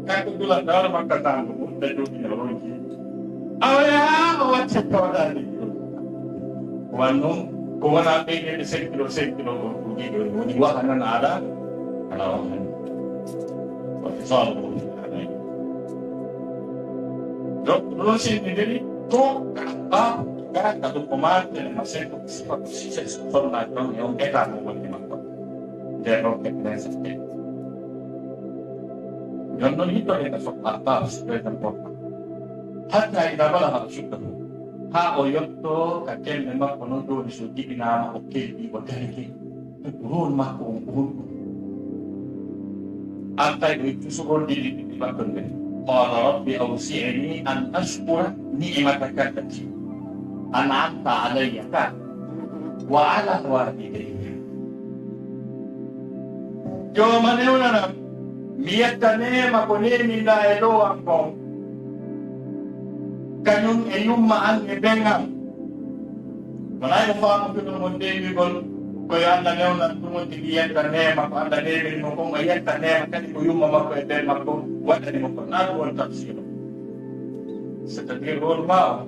kanko juula dawra makka tango, mutta jooɗi no ronki. Awa yaha, o wacce tawdaani. Wan non, ko wona ɓeyde cinq kilo, cinq kilo ko ɗum ɗiɗo woni wahananaaɗa, ala wahani. Wa fisaluhu fi amayn. Donc, ɗum noon sendindiri ko ka asbab, ka ka ɗum ko maatene ma cinq ko sifa ko sise sonna ɗon e on état mo woni makko. Nder ɗon ko très important. Jon noon hittoɗen ka fof asbab, c'est très important. Hatta ida balaga ashuddahu. Haa o yotto ka kelle makko non, ɗo so jibinaama o kelɗi o darike. Rôle makko on ko honɗum? Artay o ittu so rôle ɗiɗi ɗiɗi batton ɓe. Qala rabbi awzi'ni an ashkura ni'mataka allati an'amta alayya ka wa ala walidayya. Jooma newnanam, mi yetta neema ko neeminɗaa e dow am kon, kañum e yumma an e ben am. Wonaa yo faamu ko ɗum woni ɓeynugol, ko yo Allah newnan ɗum woni tigi yetta neema, ko Allah neemini mo kon, o yetta neema kadi ko yumma makko e ben makko waɗani mo kon. Naa ɗum woni tafsir o. C'est-à-dire, rôle ma o,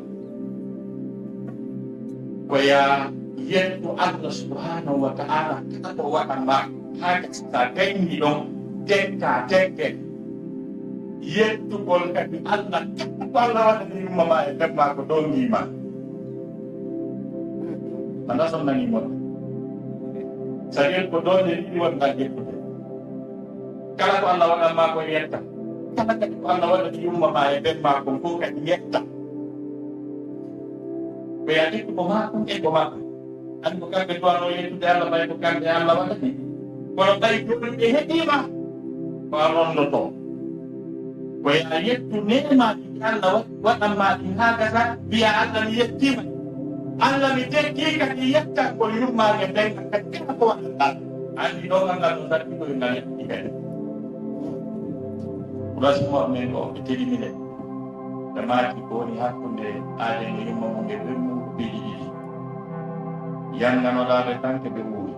ko yaa yettu Allah subhanahu wa ta'ala kala ko waɗa ma, haa gasa sa gañi ɗon, tekka tekke. Yettugol kadi Allah, kala ko Allah waɗani yumma ma e ben ma ko dongi ma. Anda son nani mo. Sa yen ko donde ɗiɗi wonɗa yettude. Kala ko Allah waɗan ma ko yetta. Kala kadi ko Allah waɗani yumma ma e ben ma kon ko kadi yetta. Ko yaa ƴettu ko maa kon e ko maa kon. Anndi ko kamɓe duwano yettude Allah, ɓay ko kamɓe Allah waɗani. Kono ɓay jooni ɓe heɓiima, ko a rondoto. Ko yaa yettu neemaaji ɗi Allah wa-, waɗan ma ɗi haa gasa, mbiya Allah mi yettiima. Allah mi tekkii kadi yettangol yummaade nden, kadi kala ko waɗanɗaa. Anndi ɗon ngal no satti ko ngal yetti kadi. Rasmo men o ɓe teɗi minen. Ɓe maaki ko woni hakkunde aaden e yumma mum e ɓen mum ko piiji ɗiɗi. Yannganolaaɓe tan ke ɓe wuuri.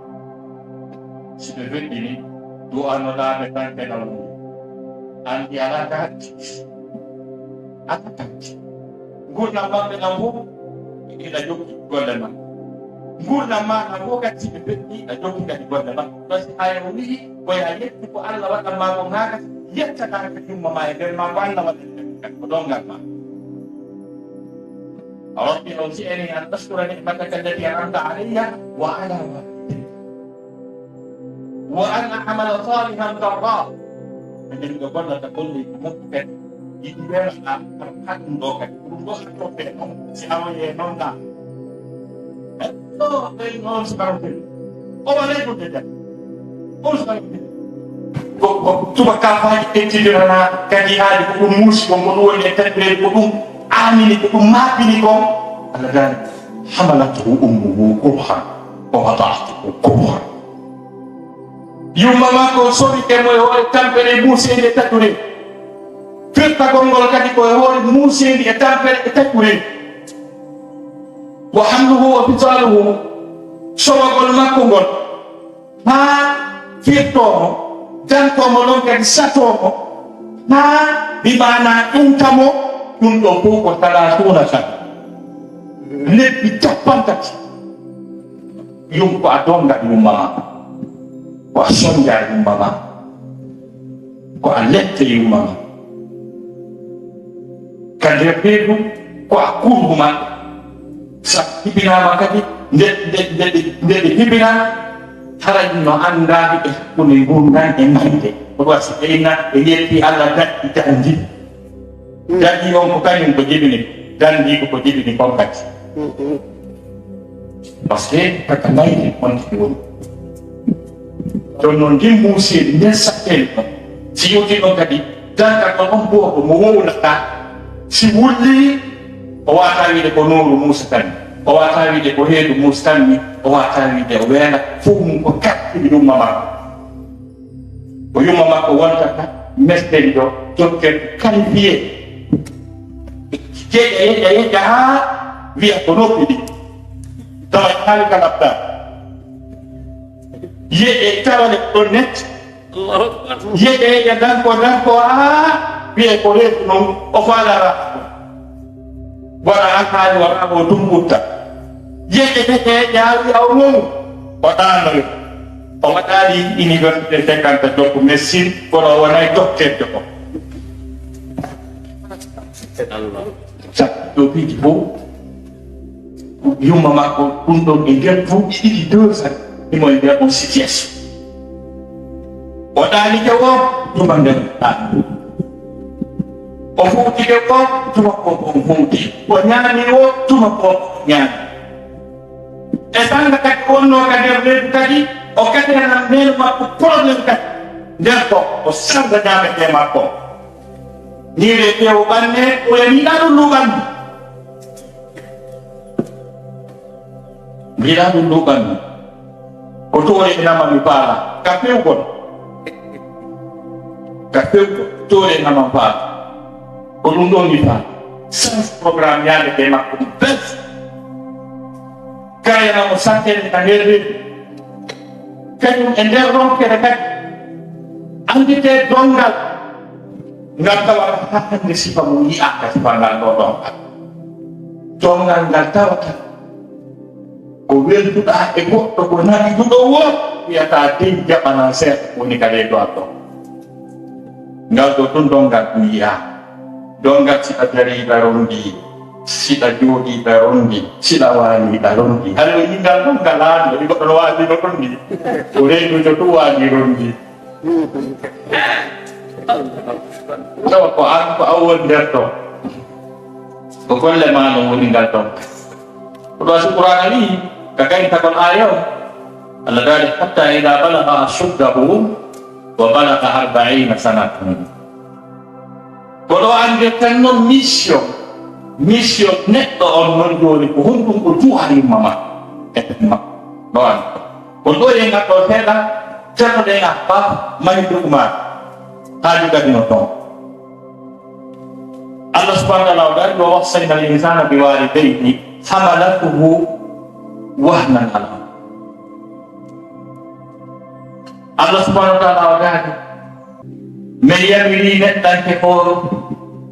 Si ɓe feƴƴini, du'anolaaɓe tan ke na wuuri. Anndi alaa ka hatti. Alaa ka hatti. Nguurndam maɓɓe ɗam fof ina jokki golle maɓɓe. Nguurndam maa ɗam fof kadi si ɓe feƴƴi, ina jokki kadi golle maɓɓe. Parce que haya o wi'i, ko yaa yettu ko Allah waɗan maa kon haa gasa, yettataa ko yumma maa e nder maa ko Allah waɗani ɓe. Ko donngal maa. رب أوزعني أن أشكر نعمتك التي أنعمت علي وعلى والدي وأن أعمل صالحا ترضاه. Minen ko gollata golleeji moƴƴi kadi. Yiɗi weela ɗa, haɗum ɗo kadi. Ko ɗum ɗo haɗto ɓe noon. Si awoye noon ɗa. Ɗo ɓe noon si ɓarotel. O walay ko jejjat. On si ɓarotel. Ko, ko tuba kafaaji ƴettidirana kadi haali ko ɗum muusi, ko ɗum woni e taƴireede ko ɗum. aanini ko ɗum maapini kon, Allah daali, "Hamalathu ummuhu kurhan wa wada'athu kurhan." Yumma makko sowike mo e hoore tampere muuseende e taƴude. Firtagol ngol kadi ko e hoore muuseende e tampere e taƴude. Wa hamluhu wa fisaluhu, sowagol makko ngol, haa firtoo mo, jantoo mo ɗon kadi, satoo mo, haa bi maanaa enta mo, ɗum ɗoo fof ko talaatuuna sana. Lebbi cappanɗe tati. Yum ko a donngal yumma ma, ko a sonnjaa yumma ma, ko a lette yumma ma. Ka nder reedu ko a kurhu maɓɓe. Sa hibinaama kadi, nde, nde, nde, nde, nde hibinaa, hara no anndaade e hakkunde ngurndan e mayde. Ko ɗum si ɓe inna ɓe yetti Allah daɗɗi daɗndi. Daɗi on ko kañum ko jibini, danndi ko ko jibini kon kadi. Parce que kaka mayde on tigi woni. Jooni noon, ndin muuseede, nden satteende ɗon, si yewtii ɗon kadi, danka ko on boobo mo wowlataa, si wulli, o waawataa wiide ko nooru Muusa tan, o waawataa wiide ko reedu Muusa tan, o waawataa wiide o weela, fof mum ko kattiri yumma makko. Ko yumma makko wontata, mesten ɗo, docteur qualifié. Jeeƴa, yeƴa, yeƴa haa wiya ko noppi ɗi. Tawa haali kala ɗa. Yeƴe tawa le ɗo net. Allahu Akbar. Yeƴe, yeƴa, danko, danko, haa wiye ko reedu noon, o faalaa. Wara alhaali wara ko dumbutta. Yeƴe, yeƴe, yeƴe, haa wiya o noon. O ɗaanoyo. O waɗaali université cinquante jokko médecine, kono o wonay docteur jokko. Sabu ɗo piiji fof, yumma makko, ɗum ɗon e nder duuɓi ɗiɗi, deux ans, imo e nder on situation. O ɗaalike o tuma nder ɗaali. O fowtike o tuma ko o fowti. O ñaami o tuma ko o ñaami. E sanga kadi wonno kadi e reedu kadi, o kadirana neene makko problème kadi. Nder ko o sanga ñaamete makko. Ñiire tew ɓanne, o wiya, "Mbiɗa ɗum luɓanmi. Mbiɗa ɗum luɓanmi. Ko toore e nama mi faala. Ka fewgol. Ka fewgol. Toore e nama mi faala. Ko ɗum ɗon mi faala." Sans programme yaade e makko. Bes. Kayana mo sattene ka nder reedu. Kañum e nder ronkere kadi, annditee donngal ngal tawata haa hannde sifa mum yi'aaka, sifa ngal ɗoo donngal. Donngal ngal tawata ko welduɗaa e goɗɗo, ko naɓiduɗo woo, wiyataa dey jaɓanan seeɗa, woni ka reedu am ɗoo. Ngal ɗoo tun donngal ɗum yi'aa. Donngal siɗa darii ɗa ronndii, siɗa jooɗii ɗa ronndii, siɗa waalii ɗa ronndii. Hara o yii ngal ɗon ka laaɗi, o yii goɗɗo no waalii no ronndii. O reendujo tun waalii ronndii. Tawa ko an, ko an woni nder ɗon. Ko golle maa non woni ngal ɗon. Ko ɗo si Qur'aana wi'i, ka gaytagol aaya on, Allah daali, "Hatta idha balagha ashuddahu wa balagha arba'ina sanatan." Ko ɗo anndirten non mission, mission neɗɗo on non jooni ko honɗum o du'a yumma makko. E ɓen makko. Ɗo an. Ko ɗo e ngal ɗo seeɗa, ceerno ɗen ahbab, mani ɗum ma. Haaju kadi no toon. Allah subhanahu wa ta'ala o daali, "Wa wassayna al-insana bi walidayhi hamalathu wahnan ala." Allah subhanahu wa ta'ala o daali, "Men yamiri neɗɗanke o,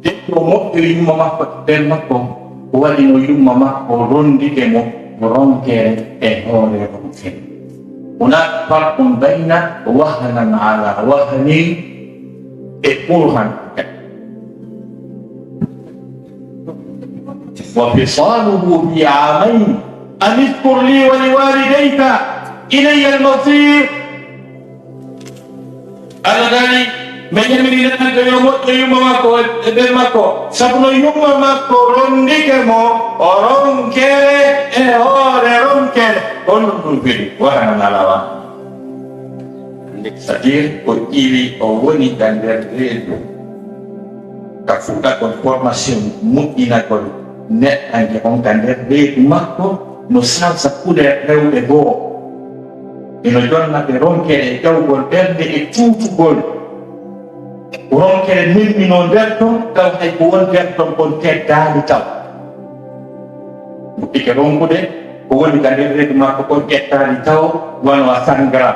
debbo moƴƴo yumma makko e ɓen makko, o waɗi no yumma makko rondike mo ronkere e hoore ronkere." Hunaka farqun bayna wahnan ala wahnin e kurhan. Wa fisaluhu fi amayn an ishkur li wa liwalidayka ilayya al-masir. Allah daali, men yamiri neɗɗanke yo moƴƴo yumma makko e ɓen makko, sabu no yumma makko rondike mo o ronkere e hoore ronkere. Honɗum ɗum firi? Wahnan ala wahnin. C'est-à-dire, o iwi, o woni ka nder reedu. Ka fuɗɗagol formation moƴƴinagol neɗɗanke on ka nder reedu makko, no sansa couleur rewɓe goo. Ino jonna ɓe ronkere e jawgol ɓernde e tuutugol. Ronkere memminoo nder ton, taw hay ko won nder ton kon teddaali taw. Fuɗɗike ronkude ko woni ka nder reedu makko kon ƴettaali taw, wano a sangara.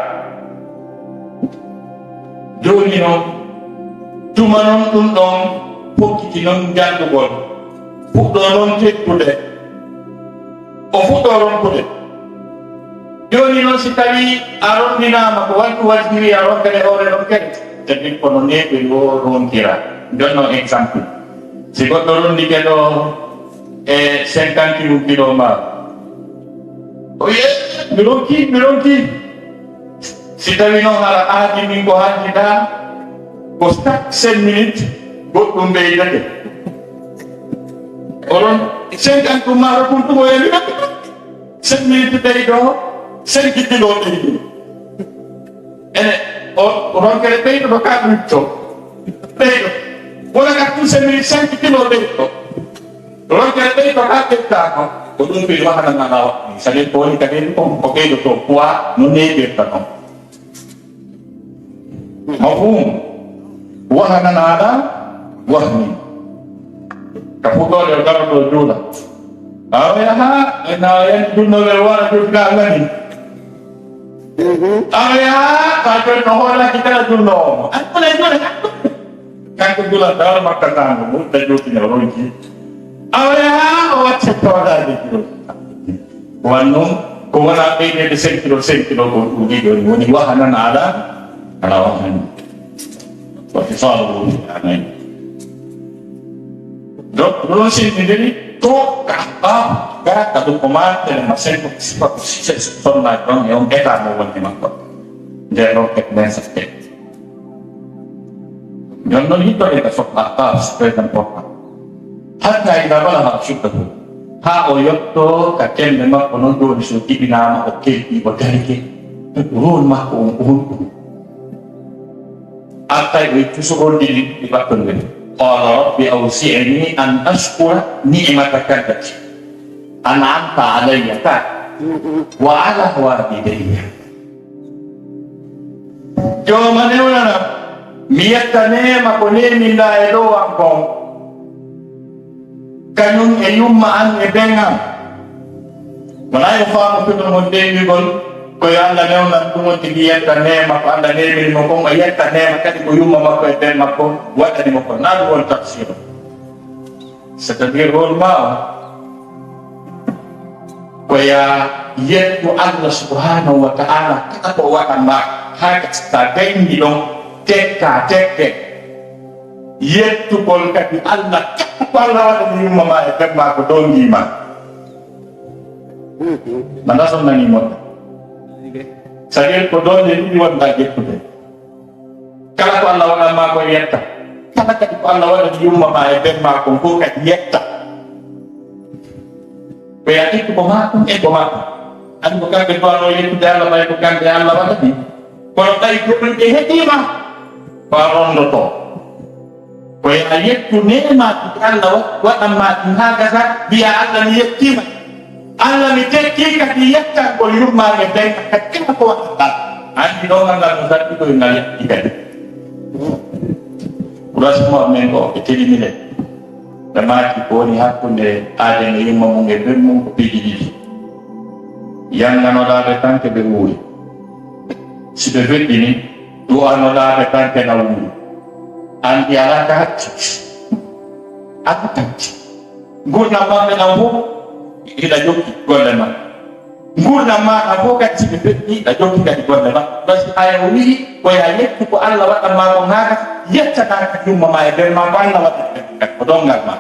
Jooni non, tuma non ɗum ɗon fokkiti non janngugol, fuɗɗoo non teddude, o fuɗɗoo ronkude. Jooni non, si tawii a rondinaama ko waɗi ɗum waɗi wii a ronkere hoore ronkere, c'est-à-dire kono neeɓe yo ronkira. Jonno exemple, si goɗɗo rondike ɗo e cinquante mille kilo ma, o wiye, "Mi ronki, mi ronki." Si tawi noon hara aadi min ko hanndiɗaa, ko chaque cinq minutes goɗɗum ɓeydete. Oɗon cinquante ɗum maaro ɗum ɗum o yani ɗum. Cinq minutes ɓeydo, cinq kilo ɓeydo. Ene, o ronkere ɓeydo ɗo ka ɗum to. Ɓeydo. Wala ka ɗum cinq minutes, cinq kilo ɓeydo. Ronkere ɓeydo ka ɓeyda ko. Ko ɗum ɓe wahana ngana waɗi. Saɗi ko woni kadi ko, ko ɓeydo to poids no neeɓirta noon. Mafhum? Wahanan ala wahmi. Ka fuɗɗoode o daro ɗo juula. Awa yaha, ena yani julnoɓe wara julga ngani. Awa yaha, ka joni no hoolaki kala julno o. An kala juula. Kanko juula daro makka tango, mutta juuti ne ronki. Awa yaha, o wacce tooɗaade juula. Ko wan noon, ko wona ɓeydeede cinq kilo, cinq kilo ko ɗum ɗiɗo ni woni wahanan ala, ala wahani. Wa fisaluhu fi amayn. Donc, ɗum ɗon sendindiri to ka ahbab, ga ka ɗum ko ma tele ma cinq, six, six, sonna ɗon e on état mo woni makko. Nder ɗon et vingt-sept. Jooni noon, yidduɓe ka soɓɓa, ka c'est très important. Hatta ida balaga ashuddahu, haa o yotto ka tembe makko, noon jooni so jibinaama, o kelɗi, o darike, rôle makko on ko honɗum? Artay o ittu so rôle ɗiɗi ɗi ɓattondiri. Qala rabbi awzi'ni an ashkura ni'mataka allati an'amta alayya, ka, wa ala walidayya. Jooma newnanam, mi yetta neema ko neeminɗaa e dow am kon, kañum e yumma an e ben am. Wonaa yo faamu fino mon ɗeywigol, ko yo Alla newnan ɗum on tigi yetta neema ko Alla neemini mo kon, o yetta neema kadi ko yumma makko e ben makko waɗani mo kon. Naa ɗum woni tafsir. C'est-à-dire, rôle ma o, ko yaa yettu Allah subhanahu wa ta'ala kala ko waɗan ma, haa ka sa dañi ɗon, tekka tekke. Yettugol kadi Allah kala ko Allah waɗani yumma ma e ben ma ko dongi ma. Mana son nani mo. C'est-à-dire ko donde ɗiɗi wonda yettude. Kala ko Allah waɗan ma ko yetta. Kala kadi ko Allah waɗani yumma ma e ben ma kon fof kadi yetta. Ko yaa ittu ko ma ɗum e ko ma ɗum. Andi ko kamɓe duwano yettude Allah, ɓay ko kamɓe Allah waɗani. Kono ɓay jooni ɓe heɓiima, ko a rondoto. Ko yaa yettu neemaaji ɗi Allah wa-, waɗan ma ɗin haa gasa, mbiya Allah mi yettiima. Allah mi tekkii kadi yettangol yummaade ɓen, kadi kala ko waɗata. Anndi ɗo ngal no darti ɗo ngal yetti kadi. Rasmo men ko ɓe teɗinire. Ɓe maaki ko woni hakkunde aaden e yumma mum e ben mum ko piiji ɗiɗi. Yannganolaaɓe tan ke ɓe wuuri. Si ɓe feƴƴini, du'anolaaɓe tan ke na wuuri. Anndi alaa ka hatti. Alaa ka hatti. Nguurndam maɓɓe ɗam fof hiɗa jokki golle ma. Nguurndam ma ɗam fof kadi si ɓe feƴƴi hiɗa jokki kadi golle ma. Basi aya o wi'i ko yaa yettu ko Allah waɗan ma ko ngaaka, yettana kadi yumma ma e ben ma ko Allah waɗani kadi ko donngal ma.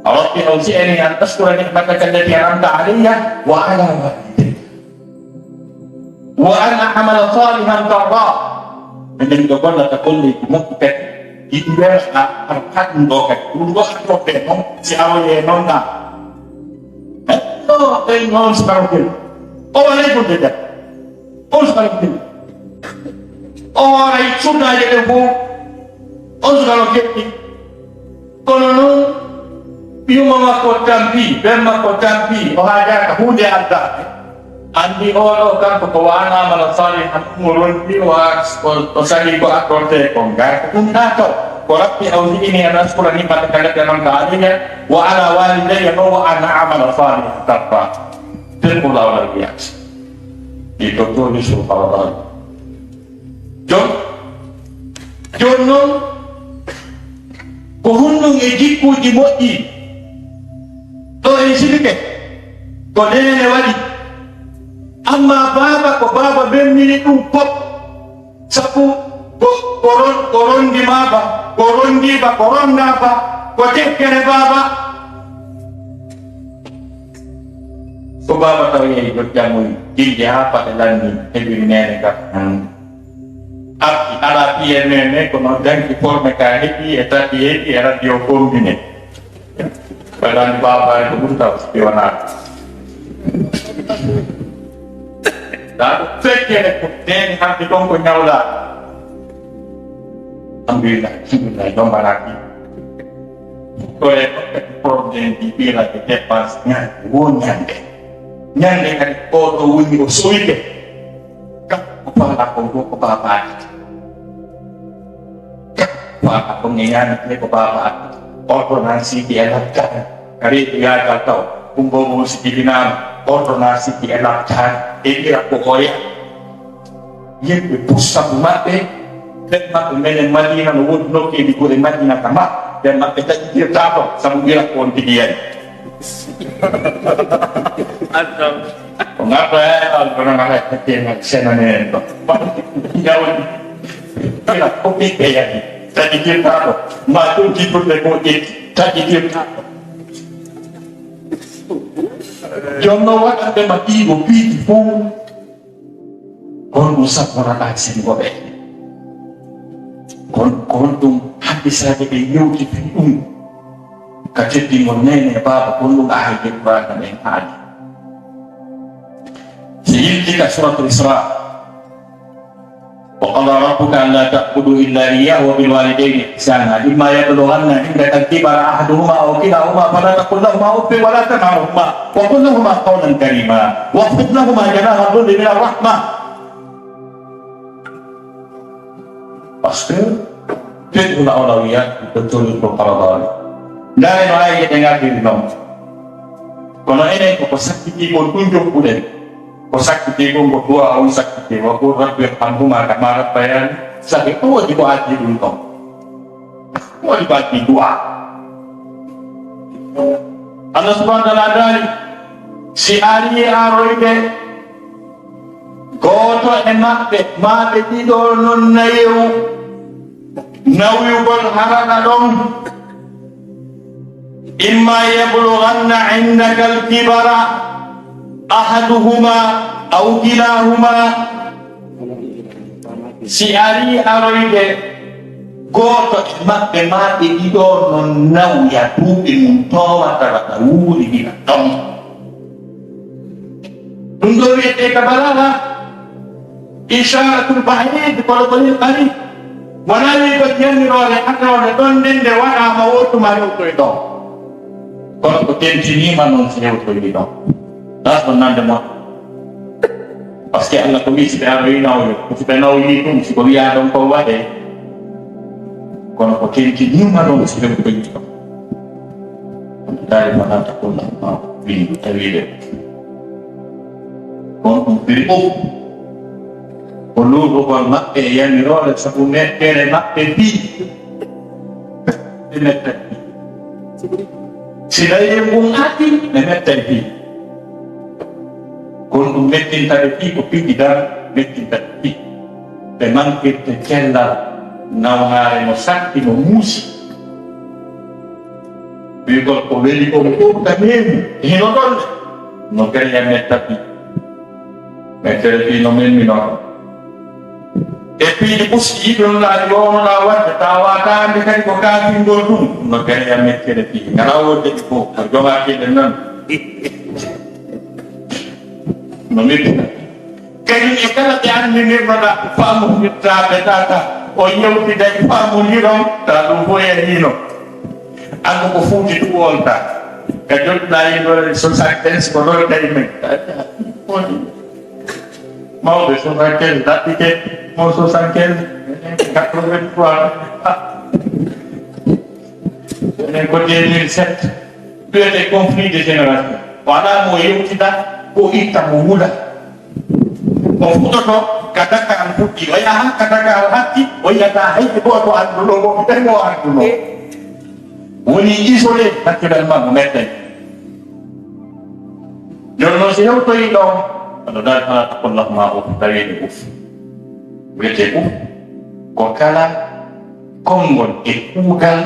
Rabbi awzi'ni an ashkura ni'mataka allati an'amta alayya wa ala walidayya. Wa an a'mala salihan tardah. Enen ɗo gollata golleeji moƴƴi kadi. Yiɗi weeɓa, a, a, haɗum ɗo kadi. Ɗum ɗo a toppe noon, si a woye noon na. Eh, no, eh, noon si ɓaro kel. O walay golde jam. On so ɓaro kel. O waray sunnaaje ɗen fof. On suka no keɓti. Kono noon, ɓiyumma makko tampi, ben makko tampi, o haajaaka huunde addaade. Anndi oo ɗoo kanko ko wa ana amala salihan, ɗum o ronki, o, o, o sali ko accorde ko ngar. Ko ɗum taa taw. Ko Rabbi awzi'ni an ashkura ni'mataka allati an'amta alayya wa ala walidayya wa an a'mala salihan tarda. Tel ko laawol wiyata. Ɗi docteur Yusuf Farabal. Jooni, jooni noon, ko honɗum e jikkuuji moƴƴi? Ɗo en sirke, ko neene waɗi. Amma baaba, ko baaba memmini ɗum fof. Sabu ko, ko ron-, ko rondi baaba, ko rondi ba, ko ronda ba, ko tekkere baaba. Ko baaba taw yehi jot jamuy, jilli haa faɗe lanni, heɓiri neene kam. Arti alaa piye neene, kono danki forme ka heɓi, e tati heɓi, e radio combine. Ko lanni baaba ko ɓuri taw, si wonaa. Daa ɗo fekkere ko neene hande ɗon ko ñawlaa. Alhamdulillah, alhamdulillah, jombanaaki. Ko e ɗon kadi problème ji ɓirade dépense ñande, wo ñande. Ñande kadi oɗo woni o sowike. Kam ko faala ko ɗo ko baabaaji. Kam ko faala ko ne ñaamete ko baabaaji. Ordonnance ji e lattaani. Ka reedu yaagal taw. Ɗum ɗo mo sikkiɗinaama. Ordonnance ji e lattaani. E ɓira ko oya. Yimɓe pus sabu maɓɓe, ɓen maɓɓe menen Madina no woodi nokkeeli gure Madina ka ma, ɓen maɓɓe taƴitirtaa ɗo, sabu ɓira ko on tigi yani. Ko ngarta e al kono ngala teema senane en ɗo. Yawon ɓira ko ɓiɓɓe yani, taƴitirtaa ɗo, ma ɗum jibburde ko ƴetti, taƴitirtaa ɗo. Jonno waɗande ma ɗiɗo piiji fof. Honɗum sabboraɗaa senngo ɓe? Kon, ko honɗum haddisaaɓe ɓe yewti fii ɗum? Ka teddingol neene e baaba, honɗum aayaaje Qur'aana ɓen haali? Si yilti ka Suuratul Israa, وقضى ربك ألا تعبدوا إلا إياه وبالوالدين إحسانا إما يبلغن عندك الكبر أحدهما أو كلاهما فلا تقل لهما أف ولا تنهرهما وقل لهما قولا كريما واخفض لهما جناح الذل من الرحمة. Parce que fedde wona awlawiyat ko tolni ko parabal. Ndaare no aayaaje ɗe ngartiri noon. Kono enen koko sakkiti kon ɗum jokkuɗen. Ko sakkiti kon ko du'a on sakkiti. Wa qul rabbi irhamhuma kama rabbayani saghira. Ɗum waɗi ko addi ɗum ɗon. Ɗum waɗi ko addi du'a. Allah subhanahu wa ta'ala daali, si ari aroyde gooto e maɓɓe, maa ɓe ɗiɗo non nayewu, nawyugol harana ɗon, إما يبلغن عندك الكبر أحدهما أو كلاهما. Si ari aroyde gooto e maɓɓe maa ɓe ɗiɗo non nawya duuɓi mum toowa tawa ka wuuri hina ɗon. Ɗum ɗo wiyetee ka balaaga. Isharatul ba'id, kono ko lil qarib. Wona wi ko janniroore, hannde ɗon nden nde waɗaama, woɗɗuma rewtoy ɗon. Kono ko tentiniima noon si rewtoyi ɗon. Ɗas ɗon nande moƴƴo. Parce que Allah ko wi si ɓe aroyi nawyo, ko si ɓe nawyi ɗum, si ko wiyaa ɗon ko waɗee. Kono ko tentiniima noon si rewtoyi ɗon. Dari mana takun nama win tawile. Kon ɗum firi fof ko luurugol maɓɓe e yamiroore sabu mettere maɓɓe fii. Ɓe mettay fii. Si tawi en ɗum addi, ɓe mettay fii. Kon ɗum mettinta ɓe fii ko piiji dara, mettinta ɓe fii. Ɓe mantirte cellal nawnaare no satti, no muusi. Ɓiygol ko weli kon fof ka neemi, hino ɗon de. No gariya metta fii. Mettere fii no memmi noon. E piiji ɓuski yiɗunoɗaa ɗi wownoɗaa waɗde, tawa taande kadi ko kaafingol ɗum, no gariya mettere fii. Ngara wodde ɗi fof, ko jogaaki ɗen noon. No mettina. Kañum e kala ɓe anndinirnoɗaa ko faamondirtaa ɓe tata. O yewti dañ faamondiron, ta ɗum fof e hino. Andu ko fuuti ɗum on ta. Ka jottuɗa yimɓe soixante-quinze ko ɗon tawi men. Mawɓe soixante-quinze ɗaɓɓike, mo soixante-quinze, quatre-vingt-trois. Enen ko deux mille sept. Wiyete conflit de génération. Wala mo yewtida, ko itta mo wuda. O fuɗɗoto ka Dakar fuɗɗi, o yaha ka Dakar hatti, o yiyata hay gooto annduɗo mo, ɓe mo annduno. Woni isolé naturellement mo mettay. Jooni noon si hewtoyi ɗon, aɗa daari fala taqul lahuma uf, tawi ɗe uf. Wiyete uf, ko kala konngol e kuugal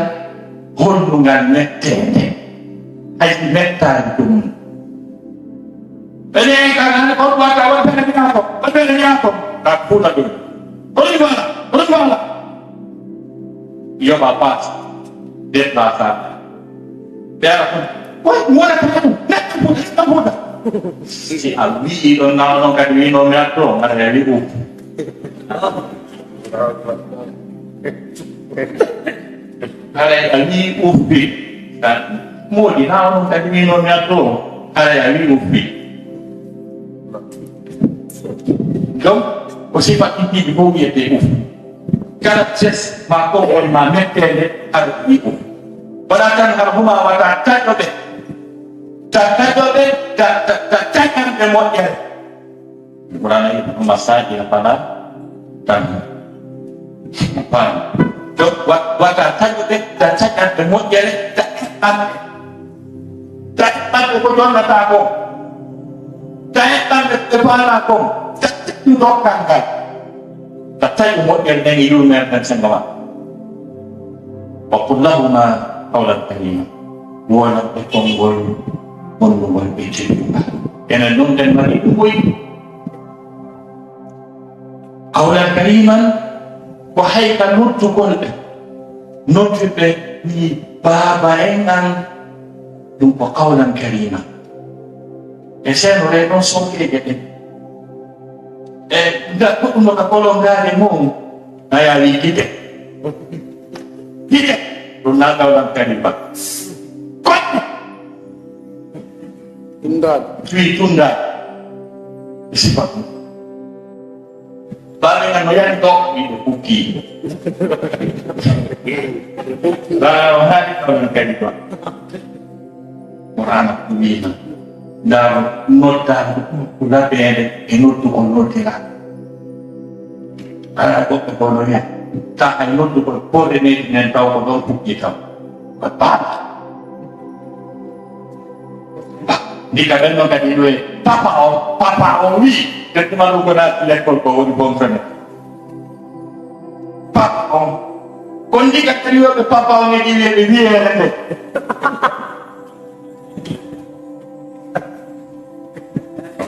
hollungal metteende, hay si mettaani ɗum. Ɓe neewi ka nani, on wata, on pene mi yaato, on pene mi yaato. Ka fuuta ɗum. Oɗum wala, oɗum wala. Yoɓa paas, déplacé. Ɓe ara ɗum. Oy, mi wona ka ɗum. Neɗɗo fuuta, neɗɗo fuuta. Si a wi'i ɗon, na ɗon kadi wi'no mi atto, aɗa heewi ɗum. Haray a wii uffi, tan moodi na onon kadi wino mi addo, haray a wii uffi. Donc, ko sifa ɗiɗɗiɗi fof wiyetee uf. Kala ses ma konngol ma metteende, aɗa wii uf. Wala tan har huma wata taƴo ɓe. Ta taƴo ɓe, ta, ta, ta taƴan ɓe moƴƴere. Qur'aana wi'i, "Amma sa'ila fala tanhar." Fam. Donc, wa-, wata taƴo ɓe, ta taƴan ɓe moƴƴere, ta eɓɓan ɓe. Ta eɓɓan ɓe ko jonnata ko. Ta eɓɓan ɓe ɓe faala ko. Ta taƴu dokkal ngal. Ta taƴu moƴƴere nden e yurmeere nden senngo ma. Wa qul lahuma qawlan karima. Woolan ɓe konngol, konngol ɓe teddungal. Enen ɗum ɗen mari ɗum woy. Qawlan kariman ko hay ka noddugol ɓe. Nodduɓe ɓe ni baaba en an, ɗum ko qawlan karima. E seeno re ɗon sonkeeje ɗen. E nda goɗɗum no ka kolongaade mum, a yaawi gite. Gite. Ɗum na qawlan karima. Koɗɗe. Tundaade. Tuwi tundaade. E sifa ɗum. Baaɓe ngan no yani ɗo, miɗo hukki. Baa o haali ɗo non kadi ba. Qur'aana ko wiima. Ndaa noddaango ɗum ko labeende e noddugol noddiraaɗo. Alaa goɗɗo ko no wiya. Taa hay noddugol koore neydi nen taw ko ɗon hukki taw. Ko baaɗa. Ndika ɓen noon kadi ɗum e papa o, papa o wii, ɓe tuma ɗum ko naati lekkol ko woni fonctionnaire. Papa on. Ko ndika kadi wiyoɓe papa on e ɗi wiyeɓe wiyeere nde.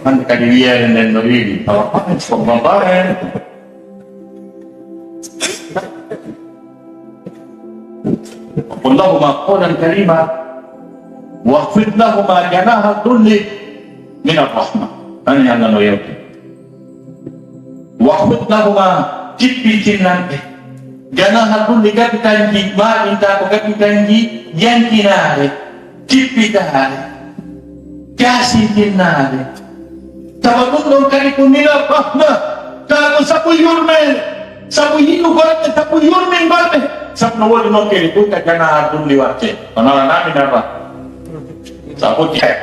Hannde kadi wiyeere nden no wiiri, papa on, ko papa en. وقل لهما قولا كريما واخفض لهما جناح الذل من الرحمة. Ani Allah no yewti. واخفض لهما, jippitinnan ɓe. جناح الذل, gabitanji, maaɗinta ko gabitanji yankinaare. Jippitaare, jaasintinnaare. Tawa ɗum ɗon kadi ko mina rahma, taa ko sabu yurmeende, sabu yiɗugol ɓe, sabu yurmingol ɓe, sabu no woodi nokkeeli fof ka janaaha dulli watte. Kono alaa mina rahma. Sabu je-,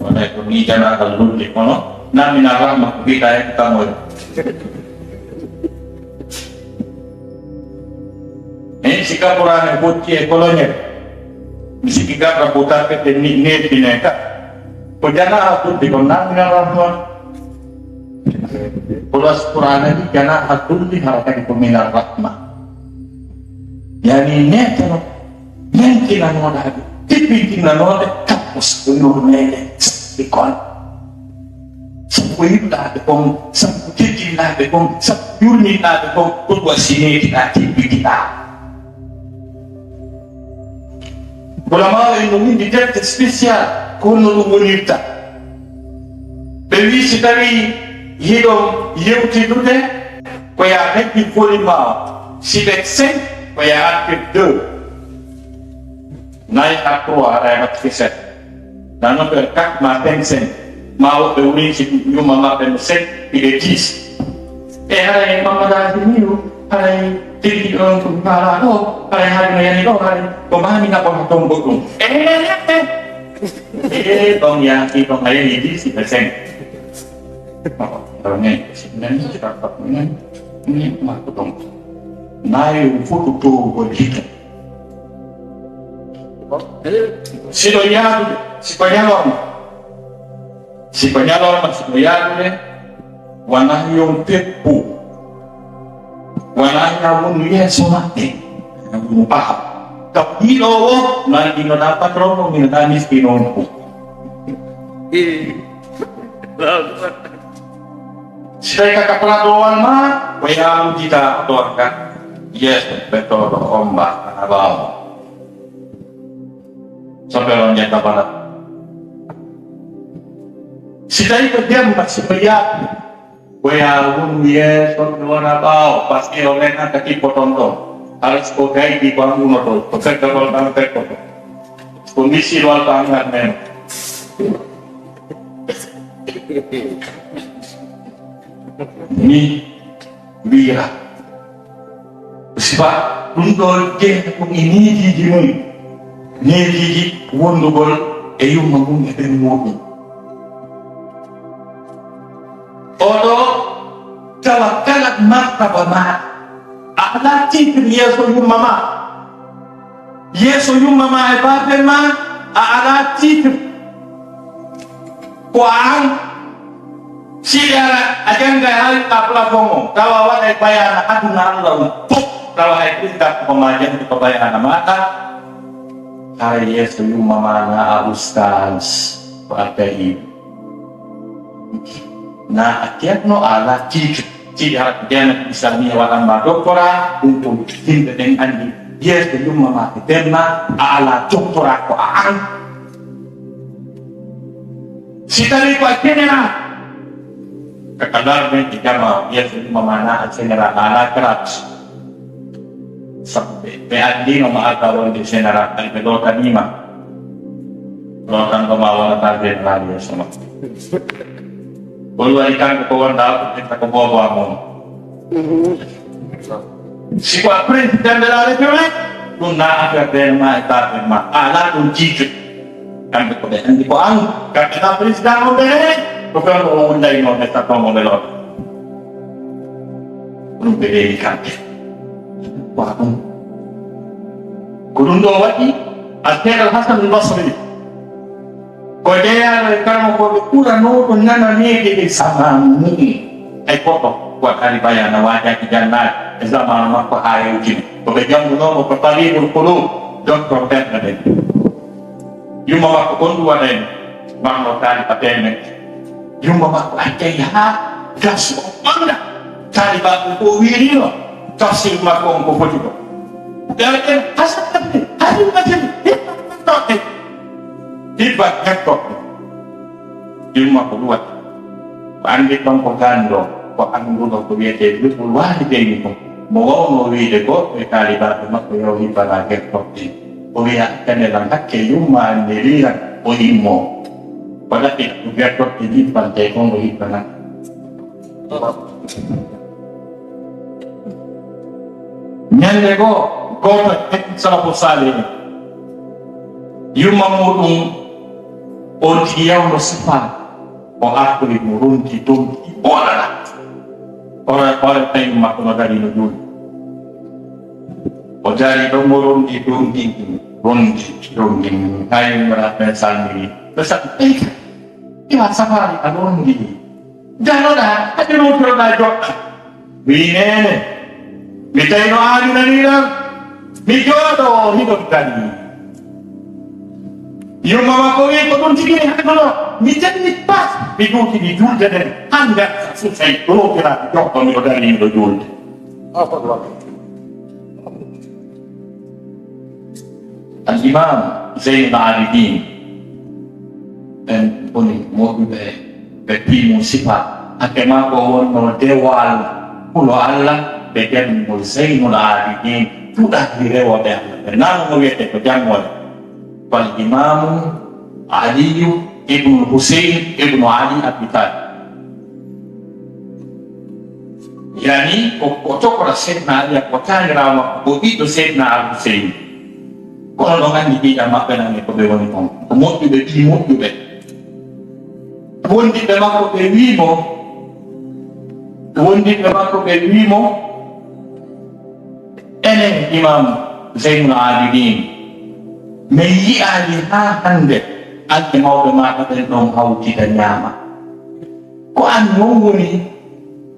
wonay ko ni janaaha dulli, kono na mina rahma ko mbiɗa e kamoy. Min si ka Qur'aana fotti e koloñel, mi sikki garɗa ko tampete ni, neefine ka. Ko janaaha dulli ko na mina rahma. Plus Qur'aana ni janaaha dulli hara kadi ko mina rahma. Yani neetano, yankinanooɗo hade, tippintinanooɗo, kamɓe sabu yurmeende, sabu kon. Sabu ko yiɗɗaaɓe kon, sabu ko teddinɗaaɓe kon, sabu ko yurminɗaaɓe kon, ko ɗum wasineeɗi ɗaa, tippitiɗaa. Ulamaaɓe en no winndi defte spécial ko honno ɗum wonirta. Ɓe wii si tawii hiɗon yewtidude, ko yaa heɓɓi foli maa o. Si ɓe cinq, ko yaha artir deux. Nayi ha trois, haɗa e waɗtude sept. Nano ɓe quatre ma cinq, cinq. Ma woɓɓe woni si yumma maɓɓe no sept, hiɓe dix. E haray Mamadou Asimi o, haray tigi on ko mbaɗa ɗo, haray haali no yani ɗo, haray ko mami naɓɓo ha ton goɗɗum. E, e, e, ɗon yaaki ɗon a yehi dix, hiɓe cinq. Ɗon ne, si nani, si ɗon, ɗon ne, ni, ma ko ɗon. Nayi o fotu to ko jita. Siɗo yaadude, si ko ñalorma, si ko ñalorma, si ko yaadude, wona yon peppu, wona ya wonu yeeso maɓɓe, ya wonu ɓaawo. Taw ɗiɗo o, no anndi no ɗa patron o, mino ɗa miskino on ko. Si tawi kaka plateau wan ma, ko yaaluji ta ɗon ka. Yeeso ɓe to ɗo omba, ana ɓaawo. Sopero ñetta bala. Si tawi ko jemma, si ko yaatu, ko ya wonu yeeso, mi wona ɓaawo, parce que o renata kippoton ɗon. Hara si ko gaydi ko angunoto, ko feggagol tan feggoto. Ko misiwal ko angal men. Mi wiya. Sifa ɗum ɗo jeeya ɗum e neediiji mum, neediiji wondugol e yumma mum e ɓen muɗum. Oɗo tawa kala martaba ma, a alaa titre yeeso yumma ma. Yeeso yumma ma e baaben ma, a alaa titre. Ko a an. Si ɓe ara, a jannga e haalɗa plafond o, tawa waɗa e bayaana aduna Allah on fof, tawa hay président ko ma janngi ko bayaana maɗa, hara yeeso yumma ma na a ustaas, ko a tawi. Na a ceerno, a alaa titre. Sidi hara ko jeenat islamiyya waɗan ma doctorat, ɗum ko yimɓe ɓen anndi. Yeeso yumma ma e bemma, a alaa doctorat, ko a an. Si tawi ko a général, kaka larme e jama, yeeso yumma ma na a général, a alaa grade. Sabu ɓe, ɓe anndino ma arta wonde général, hay ɓe lootanima. Lootanɗo ma wonata général yeeso ma. Ko ɗum waɗi kanko ko wonda ko ɓetta ko boobo am on. Si ko a président de la république, ɗum na affaire ɓen ma e baaben ma. A alaa ɗum jiitu. Kamɓe ko ɓe anndi ko an. Kamɓe na président on ɓe ne, ko fewndo o wondaynoo ɓe sattomo ɓe loota. Ko ɗum ɓe reeni kamɓe. Ko ɗum. Ko ɗum ɗo waɗi, Al Cheikh Al Hasan Al Basri, ko jeyaaɗo e karamokooɓe ɓuranooɓe nananeede e zamaanu mu'um. Hay goɗɗo waɗaali bayaana waajaaki jannaade e zamaanu makko haa yewtini. Ko ɓe janngunooɓe ko Tabibul Qulub, docteur ɓerɗe ɗen. Yumma makko on ɗum waɗayno, makko taaliba teemen. Yumma makko accay haa gas o ɓannga. Taalibaaɓe ko wiirino tafsir makko on ko foti ko. Ɓe waɗen hasan batini, hasan batini, hibba hettoɓe. Hibba hettoɓe. Yumma ko ɗum waɗi. Ko anndi ɗon ko ganndo, ko annduɗo ko wiyetee birrul waalidayni ko. Mo wawno wiide ko e taalibaaɓe makko yo hibbana hettoɓe. O wiya, kene lan hakke yumma anndi liran o immo. Ko ɗaɓɓi ko hettoɓe hibbante kon o hibbana. Ñande goo, gooto e salafu saalih en, yumma muuɗum on tigi yawno sifaa, o artori mo ronti donki ɓooɗaɗa. Ora, ora tawi makko no dari no juuli. O dari ɗon mo ronti donki, ronti, ronti, hay mara ɓen salmini. Ɓe sa-, ɓe, ɓe safaari a ronti. Daroɗaa, hade noon toroɗaa joɗɗa. Wiyi, neene, mi tawi no aaninanii lan, mi jooɗoo, miɗon darii. Yumma makko wiyi, ko ɗum tigi mi handuno, mi janni pas, mi duuti mi julde nden, hannde susay ɗootiraaɓe joɗɗo, miɗo darii, miɗo julde. Al Imam Zeynul Abidin, ɓen woni moɗuɓe ɓe piimu sifa. Hakke makko wonno dewo Allah, hulo Allah, Ɓe janngo Zeynul Abidin, puɗɗaaki rewooɓe Allah. Ɓe naano mo wiyetee ko janngoore. Wal Imaamu Aliyu ibnu Huseyn ibnu Ali Abi Talib. Yani, ko, ko tokora Seydina Ali, ko taaniraawo makko, ko ɓiɗɗo Seydina Al Huseyn. Kono ɗon anndi ɓiɗɗa maɓɓe nan e ko ɓe woni kon. Ko moƴƴuɓe, ɓii moƴƴuɓe. Wondiɓɓe makko ɓe wii mo, wondiɓɓe makko ɓe wii mo, "Enen Imam Zeynul Abidin, min yi'aali haa hannde an e mawɓe maaɗa ɓen ɗon hawtida ñaama. Ko an non woni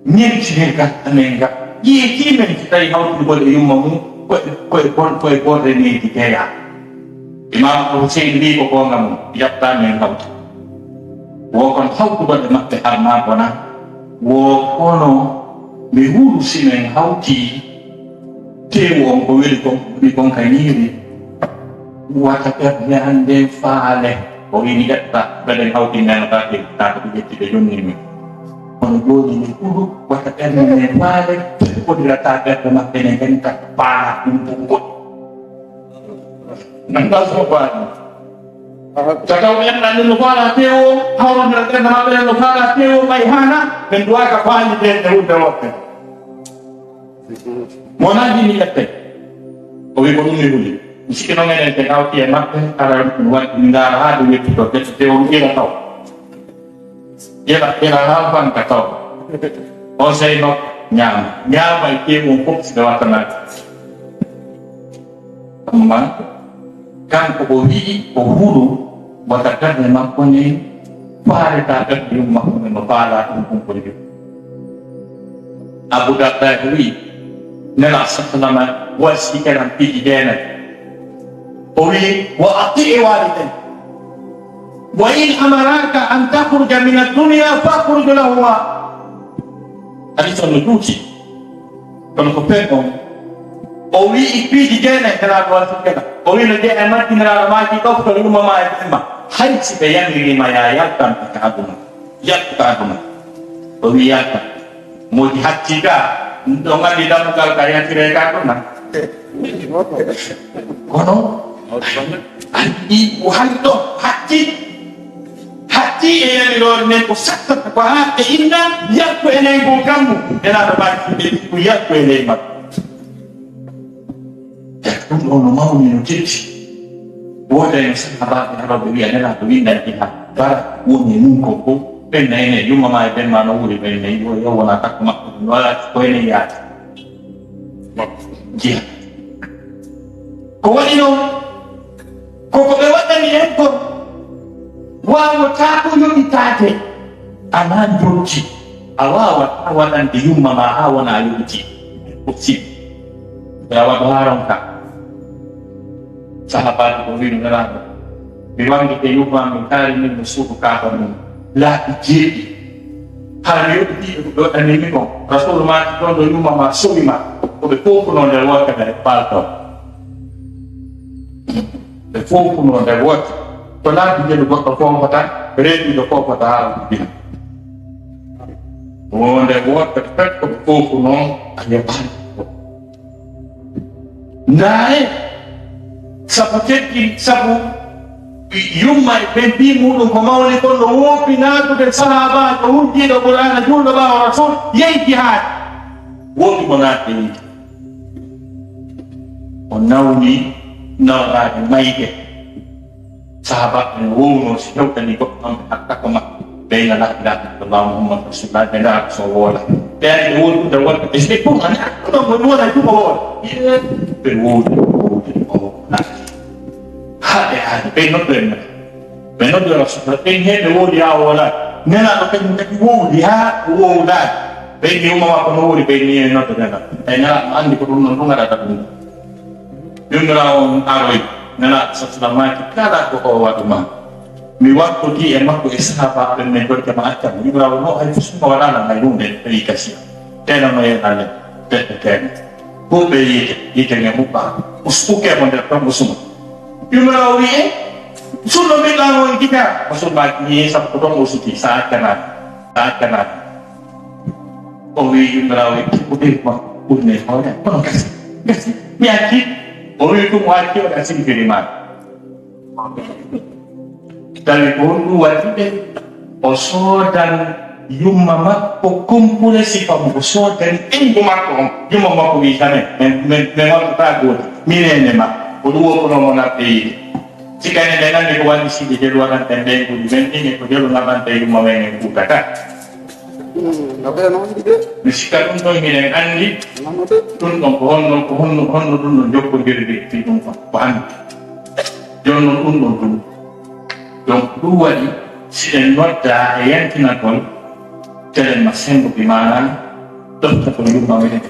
ñemtinirgal amen ngal. Ƴeetii men so tawii hawtugol e yumma mum ko e, ko e bor-, ko e borre leydi jeyaa." Imam Hussein wii ko goonga mum, "Jaɓtaa men hawti." Wo kon hawtugol e maɓɓe har maa bona. Wo kono mi hulu si men hawti teewu on ko weli kon, woni kon ka ñiiri. Wata ɓernde an nden faale. O wi'i, "Mi ƴetta, mbeɗen hawti men ka ƴetta ko ɓe ƴetti ɓe jonni min. Kono jooni mi hulu, wata ɓernde men faale, ɓe hoɗirata ɓernde maɓɓe nden kadi ka faala ɗum ko goɗɗum." Nan ɗon so faali. Tagaw en nan no faala teewo, hawrondira ɓernde maɓɓe no faala teewo, ɓay hana, ɓe duwaka faali nden e wulde woɓɓe. Mo nanndi mi ƴettay. O wi ko ɗum mi huli. Mi sikki noon enen ɓe hawti e maɓɓe, hara ɗum waɗi mi ndaara haa ɓe wettuto, ɓe teewo mi ira taw. Ira, ira haa fanka taw. O sey nokka, ñaama. Ñaama e teewo on fof si ɓe wattanaade. Amma kanko o wi'i o hulu wata ɓernde makko nden faaleta ɓernde yumma makko nden no faalaa ɗum ɗum ko nde. Abu Darda ko wi'i, Nela sallama wasi kenan piiji jeenayi. O wi'i, "Wa ati'i walidayka. Wa in amaraka an takhruja min ad-dunya fakhruj lahuma." Hadis on no juuti. Kono ko pen on. O wi'i piiji jeenayi, Nelaaɗo wasi kenan. O wi'i no jeeya e majji, Nelaaɗo maaki, "Ɗofto yumma ma e ɓen ma. Hay si ɓe yamiri ma ya yaltan ka aduna. Yaltu ka aduna." O wi'i, "Yaltan." Moodi hatti ka, ɗo nganndi dammugal ka yaltire ka ɗo na. Kono, anndi o hali ɗo, hatti. Hatti e yamiroore nden ko sattata ko haa ɓe inna, yakko e ley ngoo kammu. Nelaaɗo maaki ɓe ko yakko e ley makko. Ɗum ɗoo no mawni no teddi. Wooda e sahabaaɓe arooɓe wi'a Nelaaɗo winndani jihaad. Bara woni e mum ko fof. Ɓen na enen yumma ma e ɓen ma no wuri ɓen ne yo, yo wona takko maɓɓe ɗum wala ko enen yaade. Jihaad. Ko waɗi noon, ko ko ɓe waɗani en kon, waawataa ko yoɓitaade. Alaa njoɓdi, a waawataa waɗande yumma ma haa wona a yoɓitii. Ko siri. Ɓe a waɗo haa ronka. Sahabaaɓe ko wi'no Nelaaɗo, mi wanngike yumma am, mi taari min mo suudu kaaba mum laabi jeeɗi. Hara mi yoɓitii ɓe ko ɓe waɗani mi kon. Rasuulu maaki ɗon ɗo yumma ma sowi ma, ko ɓe fow kunoo nder wootere ɓaalto. Ɓe fow kunoo nder wootere. Ko laabi jeeɗi goɗɗo foofata, reeduɗo foofata haa o jibina. Wonde wootere pet ko ɓe fow kunoo a yoɓaani. Ndaare, sabu teddin, sabu yumma e ɓen ɓii muuɗum ko mawni kon no woopi naatude sahaabaajo hundiiɗo Qur'aana, juulɗo ɓaawo Rasul, yehi jihaad. Woopi mo naatde yiite. O nawni nawɗaade mayde. Sahaabaaɓe no woowno si hewtanii goɗɗo ɗon ɓe hatta ko makko. Ɓe nana ila Allahu Muhammad Rasulullah, ɓe nana so woola. Ɓe ari ɓe woni ɗum ɓe wonɓe ɓe si ɓe ɗum ani ɗum ɗon woni wona ɗum o woola. Ɓe wowli, wowli, o wowla. Haa ɓe haali, ɓe noddo en nana. Ɓe noddo Rasulullah, ɓen heen ɓe wowli haa o woola. Nelaaɗo kañum kadi wowli haa o wowla. Ɓe ni umma makko no wowli, ɓe ni noddo Nelaaɗo. Ɓe Nelaaɗo anndi ko ɗum ɗon ɗum ngaɗata ɗum. Jommiraawo on aroy, Nelaaɗo sallallahu alaihi wasallam maaki, kala ko o waɗu ma, mi wattotii e makko e sahaabaaɓe men, ɗon jama acca mo. Jommiraawo no hay sunno waɗaala hay huunde, tawi gasiya. Teenano yeɗaale, tedde teene. Huɓɓe yiite, yiite nge huɓɓa. Us-, ukkee mo nder ton, usuma. Jommiraawo wi'i, "E, sunno mbiɗaa on gita?" Rasul maaki, "Ni, sabu ko ton o suti, sa accanaani, sa accanaani." O wi'i Jommiraawo e kiɓɓodirma. Ɓurne hoore, kono gasi, gasi, mi acci. O wi ɗum, o acci, o ɗa sinkiri ma. Tawi ko honɗum waɗi ɓe? O soodan yumma makko kumpule sifa mo, o soodani ɓeyngu makko on. Yumma makko wi, "Jamais, min, min, min waɗata gooti, mi neene ma." Ko ɗum wonkono mo naɓɓe yiide. Sikane men anndi ko waɗi siɗi jelu waɗanten ɓeynguji men, ɗin e ko jelu naɓanta yumma men en kuutata. Hmm, no ɓe noon de. Mi sikka ɗum ɗon hiɗen anndi. Noon de. Ɗum ɗon ko honno, ko honno, honno ɗum ɗon jokkondirde fii ɗum ɗon? Ko anndi. Jooni noon ɗum ɗon ɗum. Donc ɗum waɗi, siɗen nodda e yantinagol, telen ma senngo bi maanaa, ɗofta ko yumma men.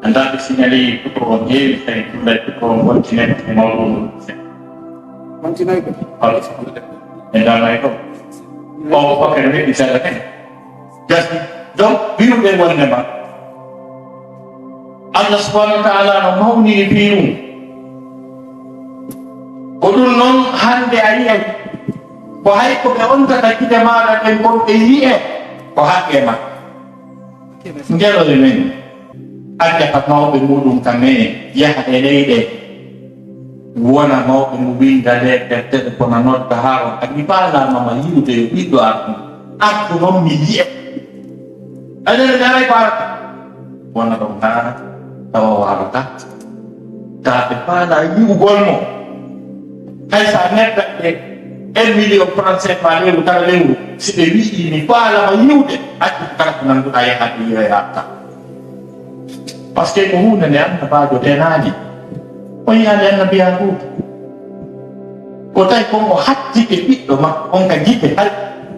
Anndaa ɓe signali photo on heewi, tawi ɗum ɗay photo on continent e mawɗo mum. Continent ko? Hol? E ndanay ko? O fof kadi weɗɗi seeɗa kadi. Gasi. Donc, wi'ude wonde ma, Allah subhanahu wa ta'ala no mawnini fii ɗum. Ko ɗum noon hannde a yi'ay. Ko hay ko ɓe ontata gite maaɗa ɗen kon ɓe yi'e. Ko haqqe ma. Ngeloore men, accata mawɓe muɗum ka me'en, yaha e leyɗe, wona mawɓe mo winda nder deftere, kono nodda haa on, a mi faalaama ma yi'ude yo ɓiɗɗo artu. Artu noon mi yi'e. Aɗa nana mi aray ko arata. Wona ɗon haa tawa o arata. Taa ɓe faalaa yi'ugol mo. Hay so a nedda ɓe un million franc C F A lewru kala lewru, si ɓe wi'ii mi faalaama yi'ude, accu kala ko nannduɗaa yaha ɓe yi'oya arta. Parce que ko huunde nde annabaajo denaali. O yi'aali annabi Yaakuuba. Ko tawi kon o hattike ɓiɗɗo makko on ka gite, hay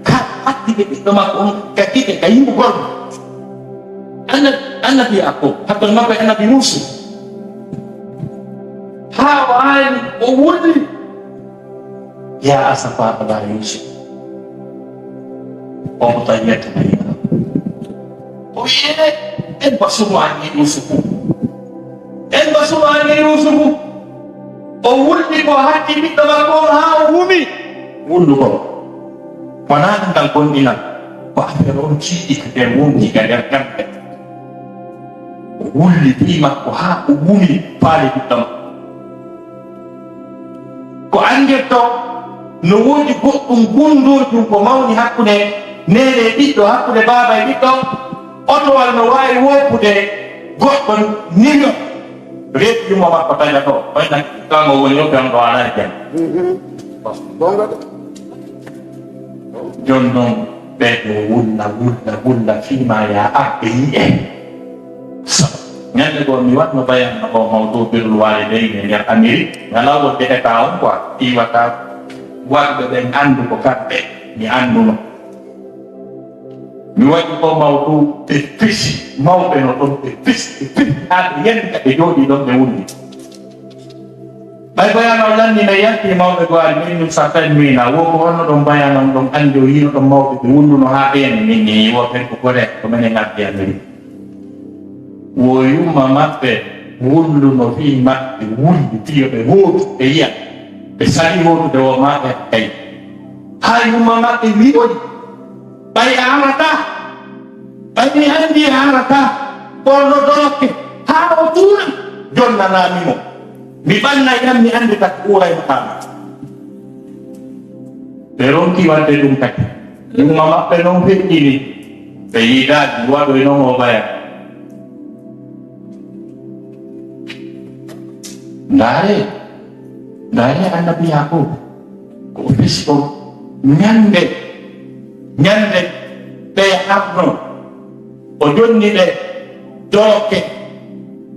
ka hattike ɓiɗɗo makko on ka gite, ka yi'ugol. Annabi, annabi Yaakuuba, hakkunde makko e annabi Yuusuf. Haa o aani, o wulli. Yaa asafaa alaa Yuusuf. O ko tawi yetta tawi. O wi'i, "En basumaani Yuusufu. En basumaani Yuusufu." O wulli ko hatti ɓiɗɗo makko on haa o wumi. Wullu ko. Wonaa ngal gonɗinal. Ko affaire on tiiɗi ka nder wonki ka nder kamɓe. O wulli fii makko haa o wumi faale ɓiɗɗo makko. Ko anndirtoo, no woodi goɗɗum gunndojum ko mawni hakkunde neene e ɓiɗɗo, hakkunde baaba e ɓiɗɗo. Otowal no waawi woppude goɗɗo million. Reedu yumma makko taƴa to, fayna kanko woni o ɓen ɗo alaa jam. Mhm. Goonga de. Jooni noon, ɓe ɗo wulla, wulla, wulla, fii ma yaa abbe yi'e. So, ñande goo, mi waɗno bayan o mawdu birrul waalidayni e nder Amérique. Ngalaa wonde état on quoi, iwata waɗɓe ɓen anndu ko kamɓe, mi annduno. Mi waɗi ko mawdu, ɓe fisi, mawɓe no ɗon, ɓe fisi, ɓe fisi, haa ɓe yani ka ɓe jooɗii ɗon, ɓe wulli. Ɓay bayano lanni no yalti mawɓe goo ari min ɗum sa tan mina, wo ko honno ɗon bayano on ɗon anndi o yiino ɗon mawɓe ɓe wulluno haa ɓe yani min ni wo fen ko gore ko menen addi Amérique. Wo yumma maɓɓe wulluno fii maɓɓe wulli fii yo ɓe hootu ɓe yiya. Ɓe sali hootude wo maɓɓe kay. Haa yumma maɓɓe wi'oyi, "Ɓay a arataa, ɓay mi anndi a arataa, ɓorno dolokke haa o tuuna." Jonnanaami mo. Mi ɓannay ɗan, mi anndi kadi ɓuuray mo ɓanna. Ɓe ronki waɗde ɗum kadi. Yumma maɓɓe non feƴƴini. Ɓe yiidaaki waɗoy non o baya. Ndaare, ndaare annabi Yaakuuba. Ko o fisi on ñande, ñande ɓe arno. O jonni ɓe dolokke,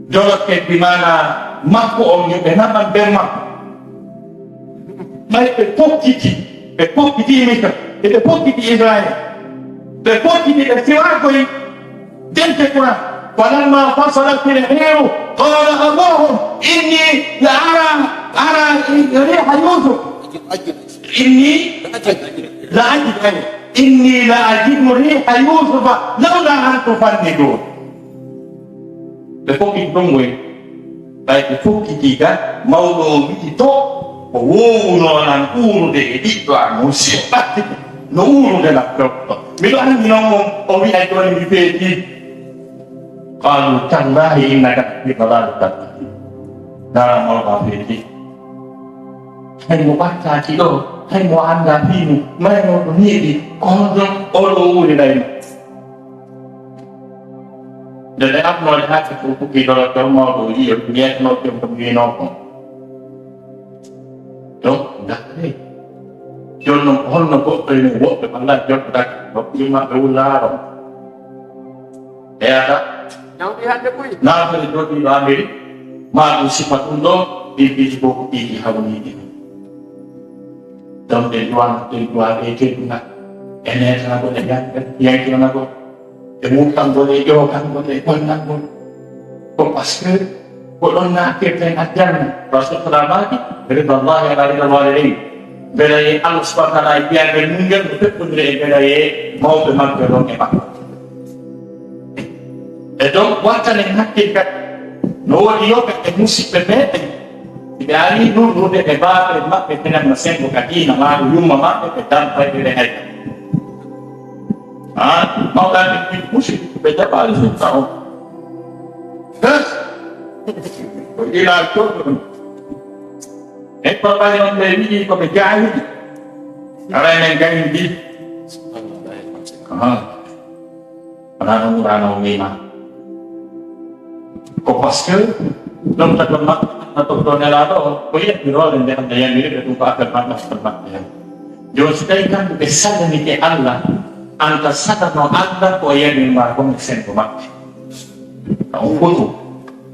dolokke bi maanaa makko on, yo ɓe naɓan ben makko. Ɓay ɓe pokkiti, ɓe pokkiti Misra, e ɓe pokkiti Israayel, ɓe pokkiti ɓe siwaakoy dente Qur'an. فلما فصلت العير قال أبوهم إني لأرى، أرى ريح يوسف. إني لأجد، أي، إني لأجد ريح يوسف لولا أن تفندون. Ɓe fokkiti ɗon ngoy, ɓay ɓe fokkiti ga, mawɗo o wi'i to, ko woowuno lan uurude e ɓiɗɗo an, on si o ɓattike, no uurude lan fewto. Miɗo anndi noon on, o wi'a jooni mi feetii. Qaalu tallahi innaka lafi dalalika. Ndarama o ma feetii. Hay mo ɓattaaki ɗo, hay mo anndaa fii mum, may mo ɗo neeɓi, ko honɗon oɗo wuurirayno? Nde ɓe arnoo haa ka ɗum fuɗɗii ɗo, jom mawɗo o yi'i, o yeetnoo jom ko wiinoo kon. Donc, ndaaree. Jooni noon, ko holno goɗɗo e men woɓɓe, walla joɗɗo daki, goɗɗo yumma ɓe wulaaro. Ɓeyata. Nawɗi hannde buy. Naatore joɗɗiiɗo Amérique, maa ɗum sifa ɗum ɗo, ɗin piiji fof ko piiji hawniiɗi. Donc, ɗen duwan, ɗen duwa ɓe teddungal. E neetanagol e yan-, yankiranagol. E wukkangol e ƴoogangol e ɓonnangol. Ko parce que ko ɗon naatirten aljanna. Rasul sallallahu alaihi wasallam, ridallahi ala ridal walidain. Mbeɗa e Allah subhanahu wa ta'ala e mbiyaɓe mum ngel no feɓɓondire e mbeɗa e mawɓe maɓɓe ɗon e makko. E donc, wattanen hakkil kadi, no woodi yoga e musidɓe meɗen, si ɓe ari lurrude e baaɓe maɓɓe, minen ma sengo ka diina, maa ko yumma maɓɓe, ɓe dampay ɓe hay. Ah, mawɗa ɓe mbi musidɓe, ɓe jaɓaali sunna o. Bes. Ko ila joɗɗo ɗum. E ko ɓay on ɓe wi'i ko ɓe jaahili. Aray men gañi ndi. Aha. Wonaa ɗum Qur'aana o wiima. Ko parce que ɗomtagol maɓɓe na tottoo Nelaaɗo o, ko yamiroore nde Allah yamiri ɓe, ɗum ko affaire maɓɓe, affaire maɓɓe. Jooni, so tawii kamɓe ɓe sadanike Allah, aan ka sadanoo Allah ko o yamiri ma kon e senngo maɓɓe. Ka on fotu.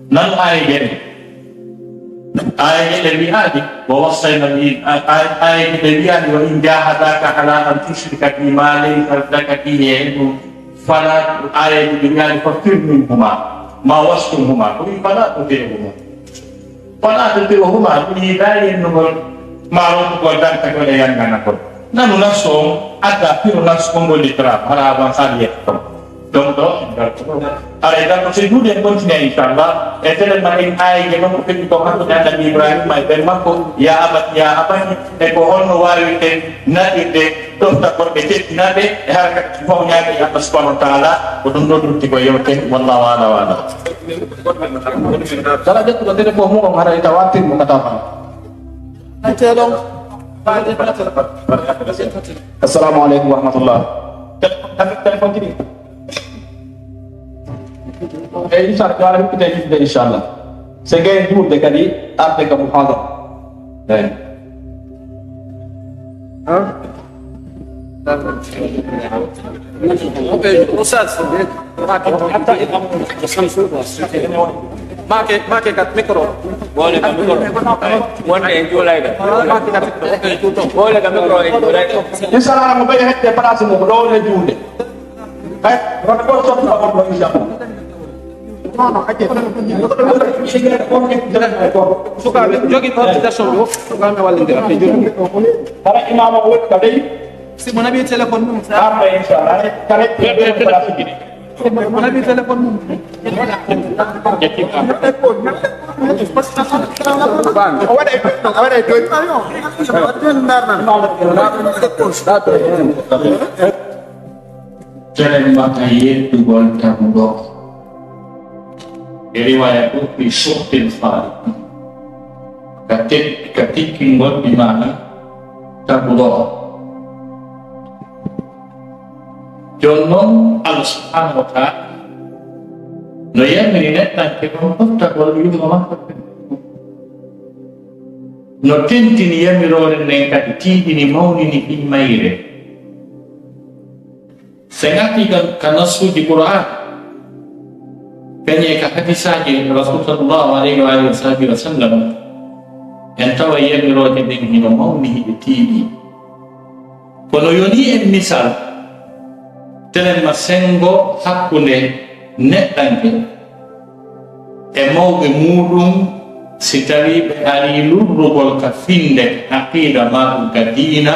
Nan aayeeje ɗe. Aayeeje ɗe wiyaani, wa wassayna l-, a-, a-, aayeeje ɗe wiyaani, wa in jahadaka ala an tushrika bi ma laysa laka bihi ilmun, fala, aayeeje ɗe wiyaani, fa fir minhuma, ma wasjurhuma, ko wi fala tuti'huma. Fala tuti'huma, ɗum yiɗaani yennugol ma ronkugol dantagol e yannganagol. Nanu nasso on, adda firo nasso on gollitira, hara avansaade yetto. Donc, ɗo, en ngartu ɗo. Haray, ngartu, so juuɗe en continue, inchallah. E telen ma en aayeeje ɗon ko feddi ko hakkunde Annabi Ibrahima e ben makko, ya abati, ya abati, e ko honno waawirten naɗirde ɗofta goɗɗe teddinaaɗe e hara kadi fawñaade e Allah subhanahu wa ta'ala, ko ɗum ɗo lutti ko yewte, wallahu a'lam wa a'lam. Kala ƴettuɗo téléphone mum on haray tawa firmo ka tawa. Assalamu aleykum wa rahmatullah. Téléphone tigi. Eyi, inchallah, yo Allah hokkita yimɓe, inchallah. So gay juulde kadi, arde ka muhadara. Eyi. Oustaz, make, make kat micro. Wole ka micro. Wonde en juulayɓe. Make kat micro. Wole ka micro en juulayɓe. Inchallah, mo ɓe hedde place mo ko ɗo woni juulde. Hay, wata ko sotto on ɗo, inchallah. Sukaaɓe, jogii cotisation ɗo, sukaaɓe wallindira, ɓe jogii. Hara imaam o woni ka dey. Si mo naɓi téléphone mum, sa arta, inchallah. Kare, kare, kare, kare. Si mo naɓi téléphone mum. O waɗa e, o waɗa e doy. Telen mbaɗa yettugol taguɗo. E riwaya ɗum fi suhtil khaliq. Ka tek-, ka tikkingol bi maana taguɗo. Jooni noon, Allah subhanahu wa ta'ala no yamiri neɗɗanke on ɗoftagol yumma makko. No tentini yamiroore nden kadi tiiɗini mawnini fii mayre. Se ngati ka, ka nasuuji Qur'aan, kañe ka hadisaaji Rasul sallallahu alayhi wa alihi wa sahbihi wa sallam, en tawa yamirooje ɗen hino mawni, hiɗe tiiɗi. Kono yoni en misal, telen ma sengo hakkunde neɗɗanke e mawɓe muuɗum, si tawii ɓe arii lurrugol ka finnde aqiida maa ɗum ka diina,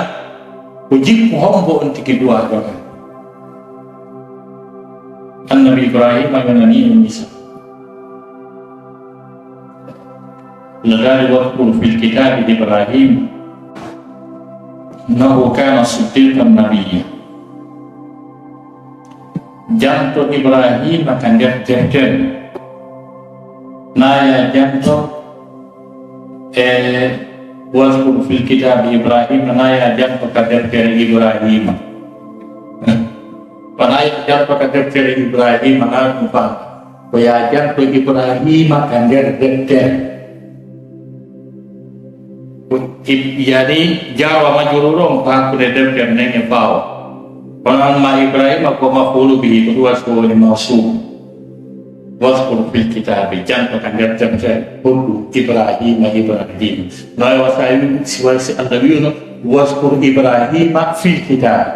ko jikku hombo on tigi duwaa ɗon? Annabi Ibrahima yonanii en misal. No daali, "Wadkur fil kitaabi Ibrahim, innahu kaana siddiqan nabiyya." Janto Ibrahima ka nder deftere. Na ya janto e waskur fil kitabi Ibrahima, na ya janto ka deftere Ibrahima. Ko na ya janto ka deftere Ibrahima, na ɗum fa. Ko ya janto Ibrahima ka nder deftere. Ko ib-, yani, jawa majrur on ko hakkunde deftere nden e faawa. Kono amma Ibrahima ko maf'ulu bihi, ko ɗum waɗi ko woni mawsuuf. Waskur fil kitabi, janto ka nder deftere, honɗum Ibrahima, Ibrahima. No e wasa wi-, si wa-, si Allah wi'uno, waskur Ibrahima fil kitabi.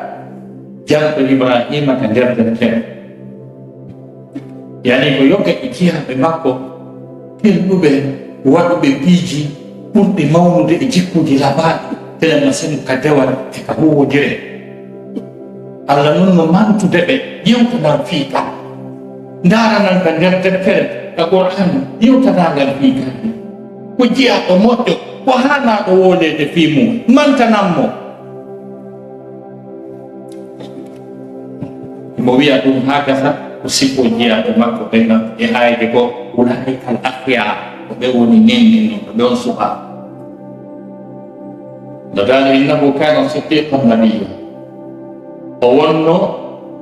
Janto Ibrahima ka nder deftere. Yani ko yonka e jiyaaɓe makko, ɓelɗuɓe, waɗuɓe piiji ɓurɗi mawnude e jikkuuji labaaɗi, telen ma senu ka dewal e ka huuwodire. Allah non no mantude ɓe, yewtanan fii ka. Ndaaranan ka nder deftere, ka Qur'aana, yewtanan ngal fii ka. Ko jiyaaɗo moƴƴo, ko haanaaɗo wooleede fii mum, mantanan mo. Mo wiya ɗum haa gasa, ko sifo jiyaaɓe makko ɓen e aayde ko, "Ulaa'ika al akhyaar", ko ɓe woni nenne ni, ko ɓe on suɓaa. No daali, "Innahu kaana siddiqan nabiyya." O wonno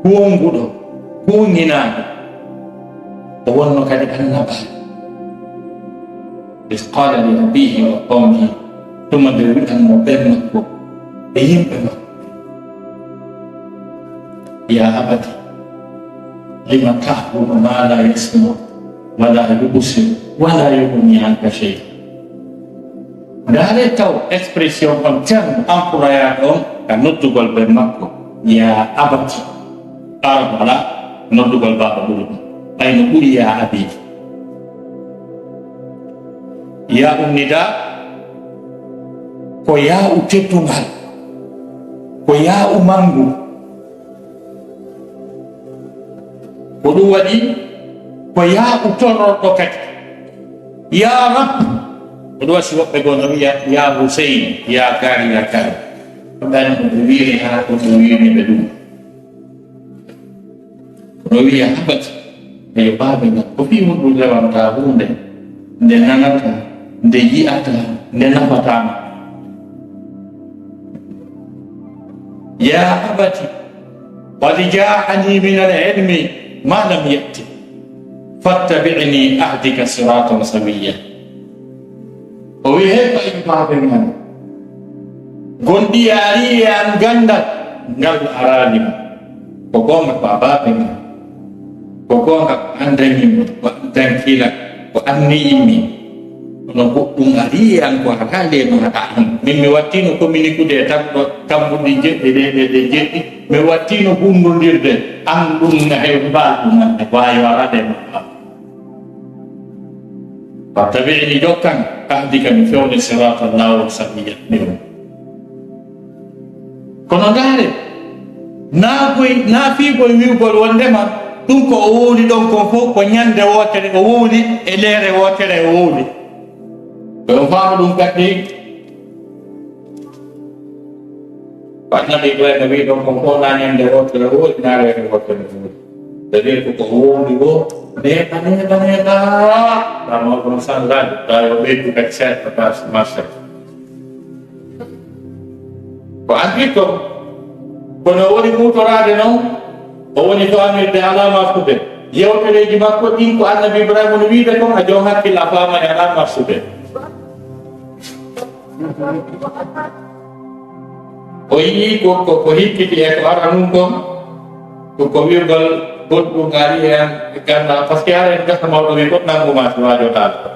kuunguɗo, kuunginaaɗo. O wonno kadi annabaajo. Iz qaala li abiihi wa qawmihi, tuma nde wi'anno ɓen makko e yimɓe makko, "Yaa abati, lima ta'budu maa laa yasma'u wa laa yubsiru wa laa yughni anka shay'a." Ndaare taw expression on, terme employaaɗo on ka noddugol ɓe makko, "Yaa abati." Arab alaa noddugol baaba ɓuri ɗum. Ɓay no ɓuri "yaa abi." Yaa u nidaa ko yaa u teddungal, ko yaa u manngu. Ko ɗum waɗi ko yaa u torrorɗo kadi. "Yaa Rab." Ko ɗum waɗi si woɓɓe goo no wi'a, "Yaa Huseyn, yaa Gaari, yaa Gaari." Ko ɗum waɗi ko ɓe wi'iri haa ko ɓe wi'iri ɓe ɗum. Kono wi'a, "Abati, eyo baaba ngal, ko fii honɗum rewantaa huunde nde nanataa, nde yi'ataa, nde nafataa ma?" "Yaa abati, qad jaa'anii minal ilmi maa lam ya'tik, fattabi'nii ahdika siraatan sawiyyaa." O wi'i, "Hey, ɓay baaba ngal, gonɗi arii e an ganndal ngal araali ma." Ko goonga ko a baaba ngal. Ko goonga ko an remi mi, ko an dankila, ko an ne'i mi. Kono goɗɗum arii e an ko araali e ma haɗa an. Min mi wattiino communiquude e tampuɗo, tampuɗi jeɗɗi ɗe, ɗe, ɗe jeɗɗi. Mi wattiino hunndondirde an ɗum na heewi mbaal ɗum an. Waayo araade e ma. Fattabi'nii, jokkan, ahdika, mi fewne siraatan, laawol sawiyyan, ɗiɗo. Kono ndaare, naa koy, naa fii koy wi'ugol wondema ɗum ko o wowli ɗon kon fow, ko ñande wootere o wowli, e leere wootere o wowli. Ko on faamu ɗum kadi. Ko Annabi Ibrahima wi'i ɗon kon fow, naa ñande wootere o wowli, naa leere wootere o wowli. C'est-à-dire ko ko wowli woo, neeɓa, neeɓa, neeɓa. Ɗum ɗon sandaade, tawi o ɓeydu kadi seeɗa, pas-, marché. Ko addi ɗum, kono o woni huutoraade noon, o woni faamirde alaa marsude. Yewtereeji makko ɗin ko Annabi Ibrahima no wiide kon, a joom hakkille a faamay alaa marsude. O yii ko, ko, ko hikkiti e ko aranun kon, ko, ko wi'ugol goɗɗum ari e an ganda, parce que ara en gasa mawɗo wi goɗɗo nangu ma si waajotaako.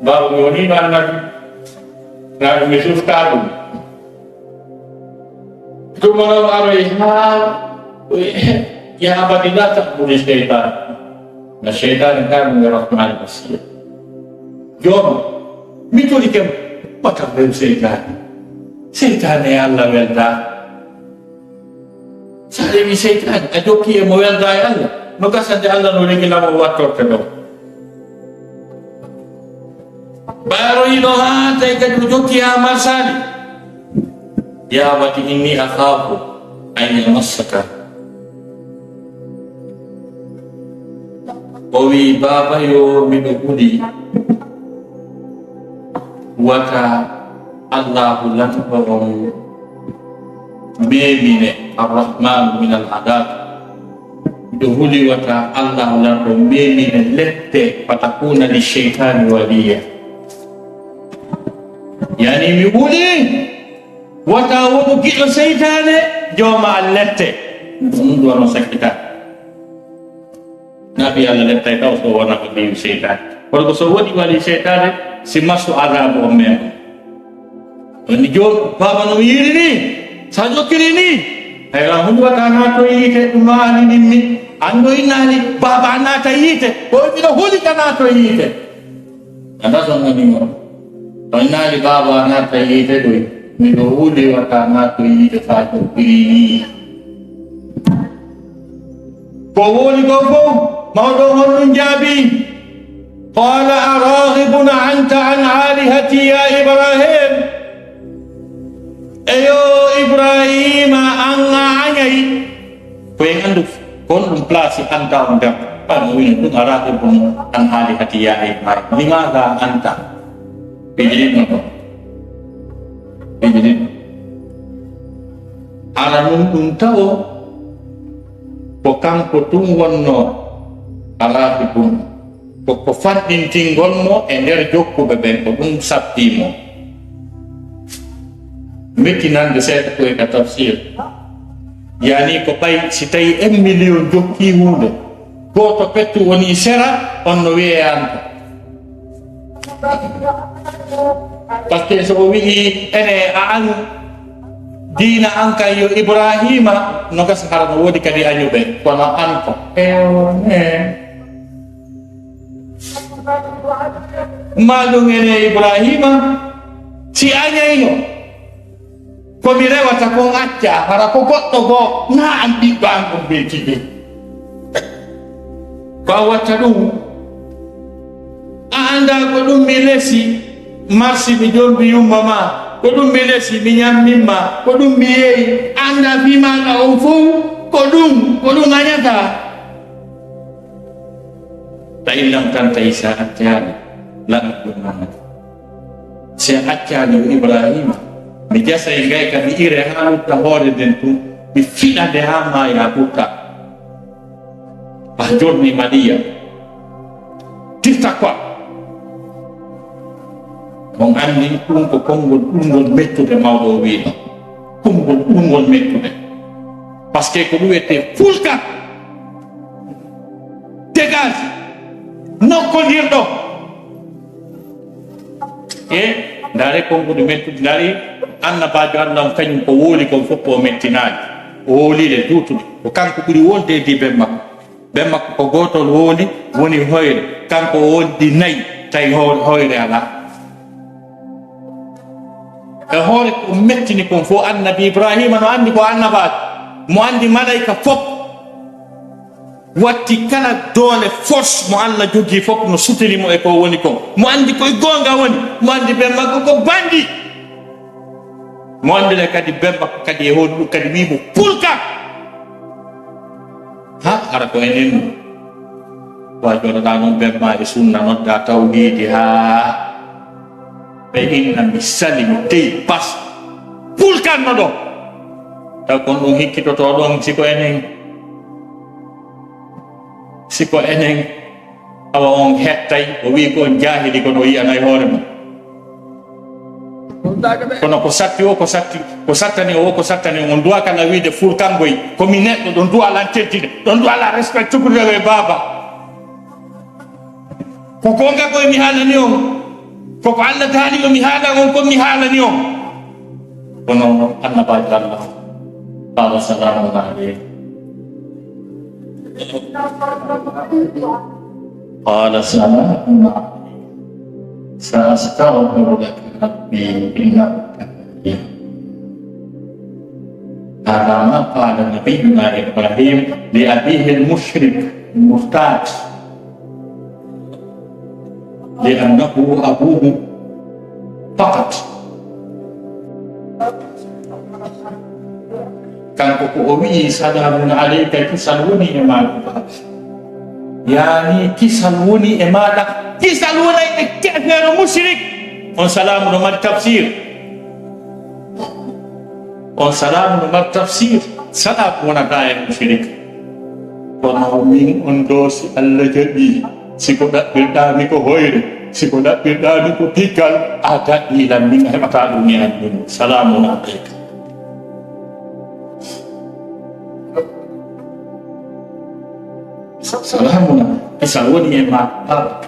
Baaba mi woni no Annabi. Naa ɗum mi suftaa ɗum. Tuma noon aroy haa, "Yaa abati laa ta'budi seytaan. Inna seytaana kaana lirrahmaani asiyaa." Joom, mi torike ma, wata rew seytaane. Seytaane e Allah weldaa. So a rewii seytaane, a jokkii e mo weldaa e Allah, no gasa nde Allah no regi laawol wattorte ɗoo. Ɓay aroyiino haa tawi kadi o jokki haa marsaali. "Yaa abati innii akhaafu an yamassaka." O wi'i, "Baaba, yo miɗo huli wata Allaahu lanɗo on memine, Arrahmaanu min al adab. Miɗo huli wata Allaahu lanɗo memine lette, fatakuna li sheytaani waliya." Yani mi huli wata wonu giɗo seytaane jooma an lette. Ɗum ɗo no sakkita. Nabi Allah lettay taw so wona ko ɓiyu seytaane. Kono ko so woni wali seytaane, si masu azabu on men. Woni joom, baaba no yiiri ni, sa jokkiri ni, hayra hunde wata naato yiite, ɗum ma ani nimmi. An ɗo innaali, baaba a naata yiite, ko miɗo huli ka naato yiite. Anda son woni mo. Ɗon naali baaba a naata yiite ɗoy. Miɗo huli wata naato yiite faa jokkiri ni. Ko woni ko fof, mawɗo on ɗum jaabi. Qala araghibun anta an alihati ya Ibrahim. Eyo Ibrahima, an a añay. Ko en anndu kon ɗum place anta on nder. Ɓay mo wini ɗum araghibun an alihati ya Ibrahim. Limaga anta? Piiji ɗiɗi no ɗo. Piiji ɗiɗi. Hara nun ɗum tawo ko kanko tun wonno araghibun. Ko, ko fanɗintingol mo e nder jokkuɓe ɓen, ko ɗum sappii mo. Mettinande seeɗa koy ka tafsir. Yani ko ɓay si tawi un million jokkii huunde, gooto pettu woni sera, on no wi'ee an ko. Parce que so o wi'i ene a an diina an kay yo Ibrahima, no gasa hara no woodi kadi añuɓe, kono an ko. Eyo, ne. Maa ɗum ene Ibrahima, si añayno, ko mi rewata kon acca, hara ko goɗɗo goo, naa an ɓiɗɗo an on ɓe tigi. Ko a watta ɗum, a anndaa ko ɗum mi lesi, marsi mi jombi yumma ma, ko ɗum mi lesi, mi ñammin ma, ko ɗum mi yeeyi, a anndaa fii maaɗa on fow, ko ɗum, ko ɗum añata. Tawi lam tan tawi si a accaali, lam ɗum nanata. Si a accaali yo Ibrahima, mi jasay ngay ka mi ire haa lutta hoore nden tun, mi fiɗa nde haa maaya ɓurta. Fahjurni maliya. Tirta quoi. On anndi ɗum ko konngol ɓurngol mettude mawɗo o wiino. Konngol ɓurngol mettude. Parce que ko ɗum wiyetee fulka. Dégage. Nokkondirɗo. E ndaare konguɗi mettuɗi, ndaari annabaajo Allah on, kañum ko wooli kon fof ko o mettinaali. O wooliiɗe duutuɗe. Ko kanko ɓuri wolde e di ben makko. Ben makko ko gootol wooli, woni hoyre. Kanko o wooli ɗi nayi, tawi ho-, hoyre alaa. E hoore ko mettini kon fof, annabi Ibrahima no anndi ko annabaajo. Mo anndi malayka fof. Watti kala doole, force mo Allah jogii fof no sutiri mo e ko woni kon. Mo anndi koye goonga woni, mo anndi ben makko ko bandi. Mo anndi le kadi ben makko kadi e honɗum kadi wii mo pulka. Ha, hara ko enen. Wa joɗoɗa noon ben ma e sunna nodda tawhiidi ha. Ɓe inna mi sali, mi teyi bas. Pulkanno ɗo. Taw kon ɗum hikkitoto ɗon, si ko enen, si ko enen, awa on hettay, o wi'i ko on jaahili, kono o yi'anay hoore mum. Kono ko satti o, ko satti, ko sattani o, ko sattani on, on duwa kala wiide fulkangoy, ko mi neɗɗo, ɗon duwa lan teddine, ɗon duwa lan respect, cukurɗe e baaba. Ko goonga koye mi haalani on, ko ko Allah taali o mi haalan on, ko mi haalani on. Kono annabaajo Allah, qala salamun aleykum. Qala salamun aleykum. Sa astaghfiru laka rabbi innahu kana bi. Hada ma qala nabiyuna Ibrahim li abihi al-mushrik, al-murtad. Li'annahu abuhu faqat. Kanko ko o wi'i, "Salamun aleyka, kisal woni e maaɗa." Yaani kisal woni e maaɗa, kisal wonay e keefeero mushrik. On salaamu no mari tafsir. On salaamu no mari tafsir. Salaamu wonata e mushrik. Kono min on ɗoo, si Allah jaɓii, si ko ɗaɓɓirɗaa mi ko hoyre, si ko ɗaɓɓirɗaa mi ko piggal, a daɗɗii lan, min a heɓataa ɗum e an min. Salaamun aleyka. Salaamun, kisal woni e ma, baaba.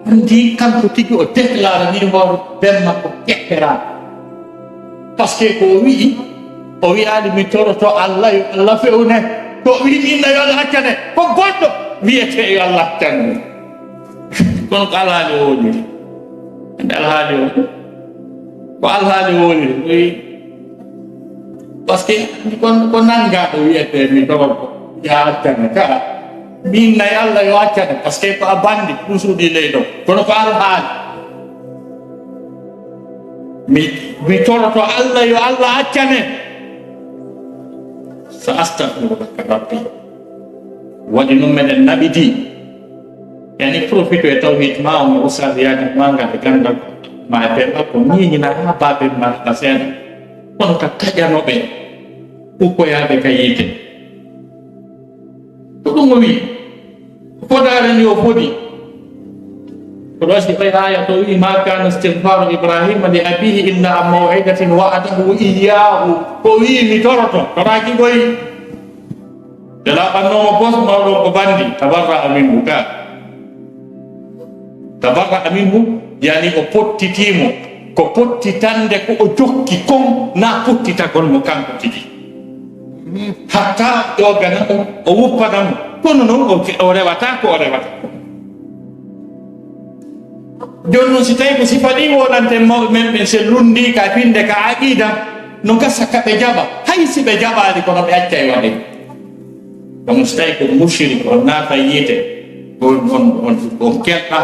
Anndi kanko tigi o déclarani hoore ben makko kepperaɗo. Parce que ko o wi'i, o wi'aali mi toroto Allah, yo Allah fewne. Ko o wi'i inna yo Allah accane. Ko goɗɗo wiyete yo Allah accane. Kono ko alhaali o woniri. Ande alhaali o. Ko alhaali o woniri. Wi, parce que ko, ko nanngaɗo wiyete mi ɗo ko ya accane ka. Min nay Allah yo accane, parce que ko a bandi, ɗum suuɗi ley ɗo. Kono ko alhaali. Mi, mi toroto Allah yo Allah accane. Sa astaghfiruka rabbi. Waɗi noon meɗen naɓidi. Yani profito e tawhid ma on, ustaz yaadi ma ngal e ganndal ma e ɓe makko ñiiñina haa baaben ma ka seeɗa. Kono ka taƴano ɓe ukkoyaaɓe ka yiite. Ko ɗum o wi'i. Fodaare ni o fodi. Ko ɗo si ɓay aya to wi'i, "Ma kana istighfaru Ibrahima li abihi illa an maw'idatin wa'adahu iyyahu." Ko wi'i mi toroto, toraaki koy. Ɓe laaɓannoomo pos mawɗo ko bandi, tabarra'a minhu ka. Tabarra'a minhu, yani o pottitiimo. Ko pottitande ko o jokki kon, na pottitagol mo kanko tigi. Hatta ƴoogana mo, o wuppana mo. Kono noon o, o rewata ko o rewata. Jooni noon, si tawi ko sifa ɗi wonante mawɓe men ɓen, se lunndii ka finde ka aqida, no gasa ka ɓe jaɓa. Hay si ɓe jaɓaali, kono ɓe accay waɗe. Kono si tawi ko mushrik, on naata yiite, on, on, on, on keɗɗa,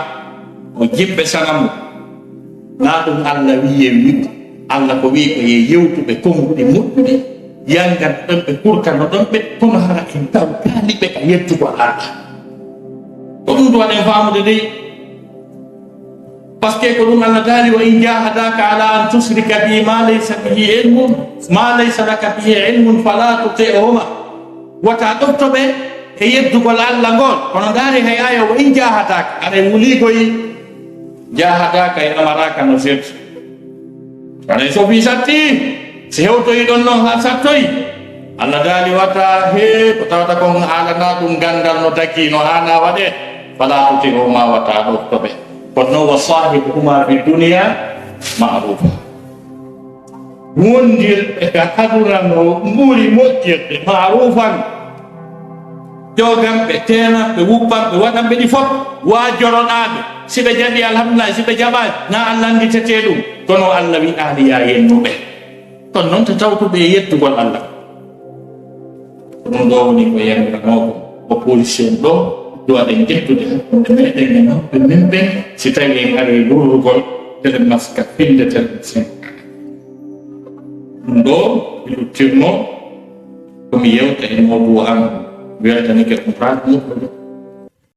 o jiɓɓe sanamu. Na ɗum Allah wi'i e wi'u. Allah ko wi'i ko ye yewtuɓe konnguɗi moƴƴuɗi, yanngan ɗon ɓe, kurkano ɗon ɓe, kono hara en tawtaali ɓe ka yettugol Allah. Ko ɗum ɗo waɗen faamude dey. Parce que ko ɗum Allah daali, "Wa in jahadaka ala an tushrika bi ma laysa bihi ilmun, ma laysa laka bihi ilmun fala tuti'huma." Wata ɗofto ɓe e yeddugol Allah ngol. Kono ndaari hay aya, "Wa in jahadaka", aray wuligoyi, "jahadaka", e amaraka no firti. Aray so fii satti, si hewtoyi ɗon noon haa sattoyi, Allah daali wata he ko tawata kon haalana ɗum ganndal no dagii, no haana waɗe. "Fala tuti'huma", wata ɗofto ɓe. Kono noon, "wa sahibuhuma fi dunya ma'rufa." Wondirɓe ka aduna no ɓuri moƴƴirde, ma'rufan. Ƴooganɓe, teenanɓe, wuppanɓe, waɗanɓe ɗi fof, waajoroɗaaɓe. Si ɓe jaɓi, alhamdulillah, si ɓe jaɓaali, na Allah annditetee ɗum. Kono Allah wi'aali ya yennu ɓe. Kono noon, to tawtuɓe e yettugol Allah. Ko ɗum ɗo woni ko yamiranooɓe opposition ɗo, ɗo aɗen ƴettude hakkunde meɗen e maɓɓe min ɓen, si tawi en arii lurrugol, tele maska finde tele maska. Ɗum ɗo mi luttirno, ko mi yewta e mawduu am, weltanike umraaɗo moƴƴo.